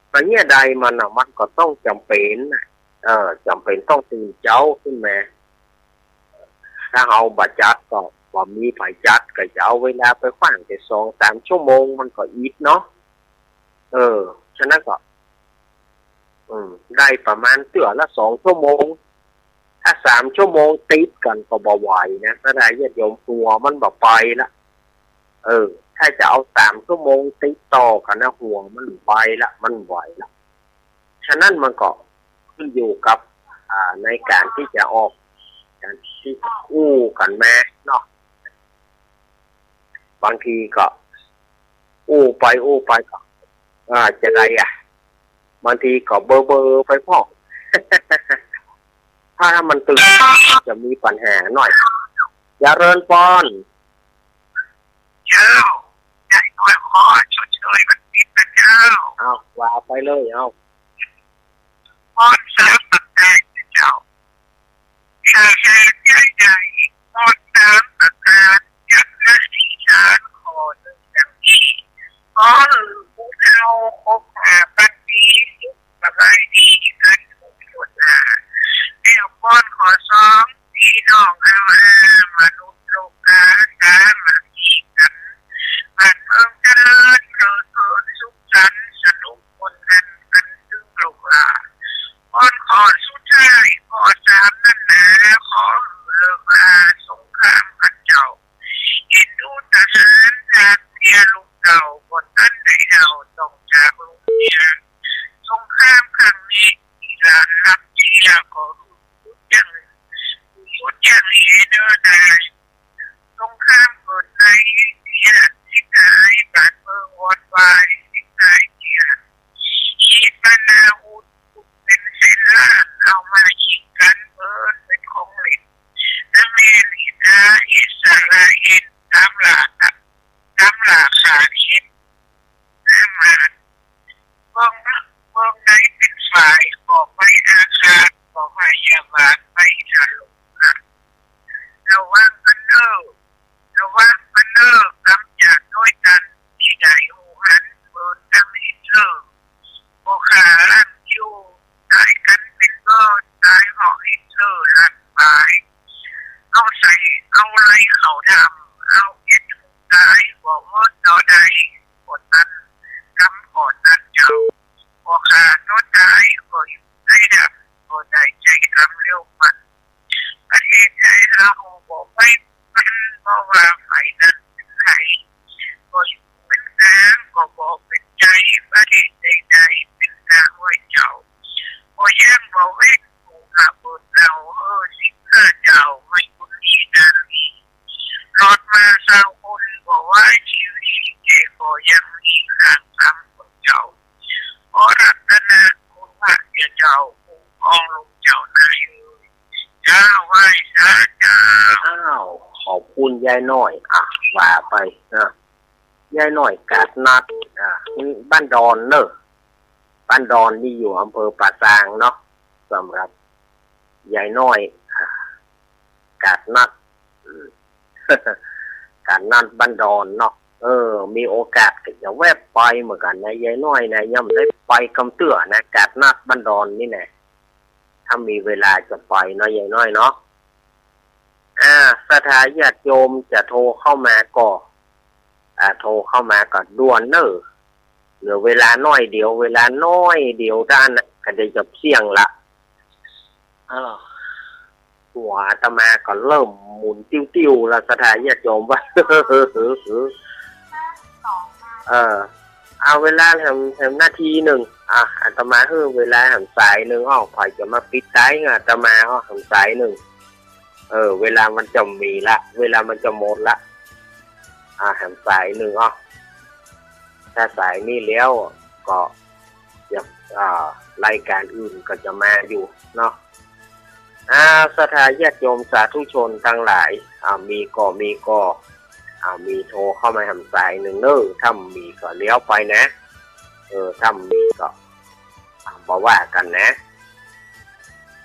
แต่เนี่ยใดมันน่ะ มันก็ต้องจ๋ำเป๋นน่ะ เออ จ๋ำเป๋นต้องตื่นเจ๊าขึ้นมา ถ้าเฮาบ่จัดก็บ่มีใผจัด ก็จะเอาเวลาไปขว้างแต่สองสามชั่วโมง มันก็อิดเนาะ เออ ฉะนั้นก็ อืม ได้ประมาณเตื้อละสองชั่วโมง ถ้าสามชั่วโมงติดกั๋นก็บ่ไหวนะ ศรัทธาญาติโยม หัวมันบ่ไปละ เออ ถ้าจะเอาสามชั่วโมงติดต่อกั๋นนะ หัวมันไปละ มันไหวละ ฉะนั้นมันก็ขึ้นอยู่กับ อ่า ในการตี้จะออก การตี้อู้กั๋นมาเนาะ บางทีก็อู้ไปอู้ไปก็ อ่า จะใดอะ บางทีก็เบลอๆ ไปพ่อง ถ้ามันตื่นจะมีปัญหาหน่อย เจริญปอน เจ้า ยายน้อยขอชดเชยวันผิดนะเจ้า เอา ว่าไปเลย เอา ปอนสามประก๋านเจ้า ข้าแสนยายใหญ่ ปอนสามประก๋าน ยำนะดิฉันขอเชิญดังนี้ ขอหื้อผู้เฒ่าครบห้าปันปี สุขสบายดี อันทุกข์ทนหา แล้วปอนขอสอง พี่น้องเฮาอามนุษย์โลกา สามัคคีกั๋น บ้านเมืองเจริญ เพลิดเพลินสุขสันต์ สนุก คนอันกันซึ่งลูกหลาน ปอนข้อสุดท้าย ข้อสามนั้นนา ขอหื้อเลิกลาสงครามกั๋นเจ้า เอ็นดูทหาร ทานเสียลูกเต้า บ่ตันได้เฒ่า ต้องจากลูกเมีย สงครามครั้งนี้ ตี้หลานฮับเสีย ขอหื้อหยุดยั้ง หยุดยั้งเหียเน่อนาย สงครามเกิดในเสียสิ้นหาย บ้านเมืองวอดวายสิ้นหายเสีย ขีปนาวุธเป๋นแสนล้าน เอามายิงกั๋นเปิ้นเป๋นของเล่น นะแม่นอิสราเอล อิสราเอล ต๋ามล่า ต๋ามล่าฆ่าเห็น ฮามาส เมือง เมืองใดเป๋นฝ่าย ก่อไฟอาฆาต ก่อพยาบาท ไปถล่มนะ ระวังกั๋นเน่อ ระวังกั๋นเน่อ ก๋ำจัดตวยกั๋น ตี้ได้ฮู้หัน เปิ้นตังฮิตเลอร์ บ่ฆ่าล้างอยู่ ต๋ายกั๋นเป๋นเปิ้น ต๋ายเพราะฮิตเลอร์ล้านป๋าย เอาใส่ เอาไล่เข้าถ้ำ เอาเก็บต๋าย บ่หมดเน่อใด บ่ตัน ก๋ำบ่ตันเจ้า บ่ฆ่าเน่อต๋าย บ่อยู่ในถ้ำ บ่ได้ใจ๊ก๋ำเร็วมัน ประเทศไทยเฮาบ่ไปมัน บ่ว่าฝ่ายนั้นเป๋นใผ บ่อยู่เป๋นก๋าง ก็บ่เป๋นใจ๋ ประเทศใดๆ เป๋นก๋างไว้เจ้า บ่ย้างบ่เว้น ผู้ข้าเปิ้นเล่า เออ สิบห้าเจ้า ไม่บุญดีนารี รอดมาซาวคน บ่ว่าชีวิต แก่ก็ยังมีข้างคำของเจ้า ขอรัตนะคุณพระเจ้า คุ้มครองลูกเจ้านายเอ๋ย เจ้าไหว้สาเจ้า อ้าว ขอบคุณยายน้อย อ่ะ ว่าไปนะ ยายน้อยกาดนัด อ่ะ บ้านดอนเน่อ บ้านดอนนี่อยู่อำเภอป่าซางเนาะ สำหรับยายน้อย อ่ะ กาดนัด อืม กาดนัดบ้านดอนเนาะ เออ มีโอกาสก็จะแวบไปเหมือนกั๋นนะ ยายน้อยนะ ยังบ่ได้ไปกำเตื้อนะ กาดนัดบ้านดอนนี่นะ ถ้ามีเวลาจะไปเนาะ ยายน้อยเนาะ อ่า ศรัทธาญาติโยมจะโทรเข้ามาก็ อ่า โทรเข้ามาก็ด่วนเน่อ เหลือเวลาน้อยเดียว เวลาน้อยเดียวเต้านั้นนะ ก็ได้จะเที่ยงละ อ้าว หัวอาตมาก็เริ่มหมุนติ้วๆ แล้ว ศรัทธาญาติโยมว่า เออ เอาเวลาแหม แหมนาทีนึ่ง อ่ะ อาตมาหื้อเวลาแหมสายนึ่งอ้อ ใผจะมาปิดท้ายอาตมาอ้อ แหมสายนึ่ง เออ เวลามันจะมีละ เวลามันจะหมดละ อ่ะ แหมสายนึ่งอ้อ ถ้าสายนี้แล้วก็จะ อ่า รายการอื่นก็จะมาอยู่เนาะ อ่า ศรัทธาญาติโยมสาธุชนตังหลาย อ่า มีก่อ มีก่อ อ่า มีโทรเข้ามาแหมสายนึ่งเน้อ ถ้าบ่มีก็แล้วไปนะ เออ ถ้าบ่มีก็ อ่า บ่ว่ากั๋นนะ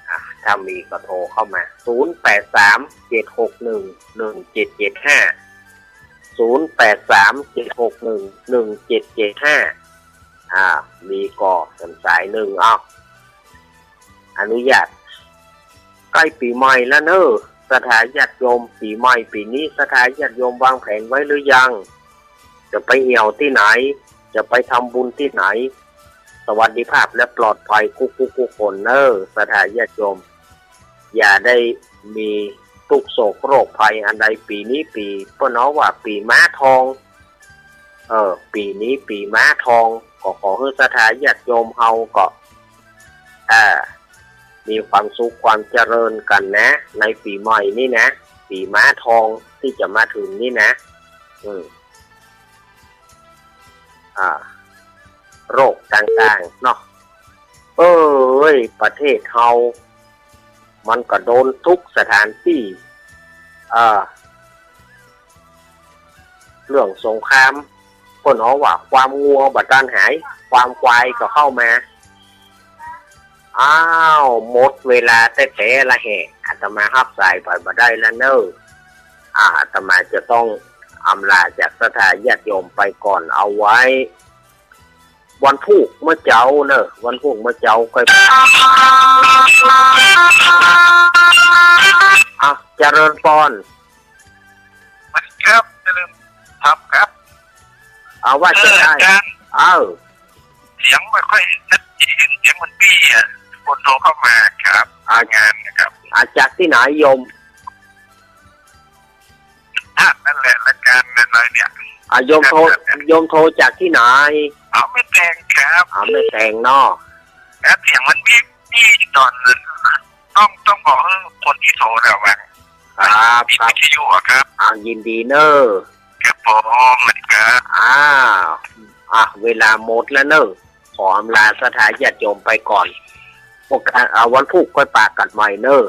อ่า ถ้ามีก็โทรเข้ามา ศูนย์แปดสาม เจ็ดหกหนึ่ง หนึ่งเจ็ดเจ็ดห้า ศูนย์แปดสาม เจ็ดหกหนึ่ง หนึ่งเจ็ดเจ็ดห้า อ่า มีก่อแหมสายนึ่ง อ้าว อนุญาต ใก้ปี๋ใหม่แล้วเน้อ ศรัทธาญาติโยม ปี๋ใหม่ปี๋นี้ ศรัทธาญาติโยมวางแผนไว้หรือยัง จะไปเอี่ยวตี้ไหน จะไปทำบุญตี้ไหน สวัสดิภาพและปลอดภัยกู้ๆ กู้คนเน้อ ศรัทธาญาติโยม อย่าได้มีตุ๊กข์โศกโรคภัยอันใด ปี๋นี้ปี๋ เปิ้นฮ้องว่าปี๋ม้าทอง เออ ปี๋นี้ปี๋ม้าทอง ก็ขอหื้อศรัทธาญาติโยมเฮาก็ อ่า มีความสุขความเจริญกั๋นนะ ในปี๋ใหม่นี้นะ ปี๋ม้าทองตี้จะมาเถิงนี้นะ อืม อ่า โรคต่างๆ เนาะ เอ้ย ประเทศเฮา มันก็โดนทุกสถานตี้ อ่า เรื่องสงคราม เปิ้นฮ้องว่าความงัวบ่ตันหาย ความควายก็เข้ามา อ้าว หมดเวลาแต๊ๆ ละแหะ อาตมาฮับสายใผบ่ได้ละเน้อ อ่า อาตมาจะต้องอำลาจากศรัทธาญาติโยมไปก่อน เอาไว้ วันพูกเมื่อเจ๊าเน้อ วันพูกเมื่อเจ๊าก็ อ่ะ เจริญปอน ครับ เจริญธรรมครับ เอาว่าจะได้ เออ อาจ๋ารย์ เออ เสียงไม่ค่อยชัดเจน เสียงมันปี้อะ คนโทรเข้ามาครับ อ่ะ งานนะครับ อ่ะ จากตี้ไหนโยม อ่ะ นั่นแหละ รายการอะไรเนี่ย อ่ะ โยมโทร ครับ โยมโทรจากตี้ไหน อ๋อ แม่แตงครับ อ๋อ แม่แตงเนาะ ครับ เสียงมันปี้ๆ ตอน ต้อง ต้องบอกให้คนตี้โทรระวัง ครับ มี ครับ วิทยุอะครับ อ่า ยินดีเน้อ ครับผม สวัสดีครับ อ่า อ่ะ เวลาหมดแล้วเน้อ ขออำลาศรัทธาญาติโยมไปก่อน โอกาส อ่า วันพูกค่อยปะกั๋นใหม่เน้อ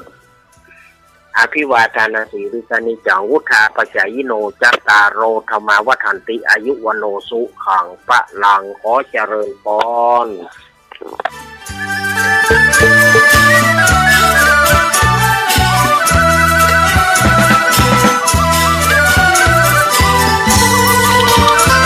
อภิวาทานสีลิสสะเนสสัง วุฑฒาปะจายิโน จัตตาโร ธัมมา วัฑฒันติ อายุ วัณโณ สุขัง พะลัง ขอเจริญปอน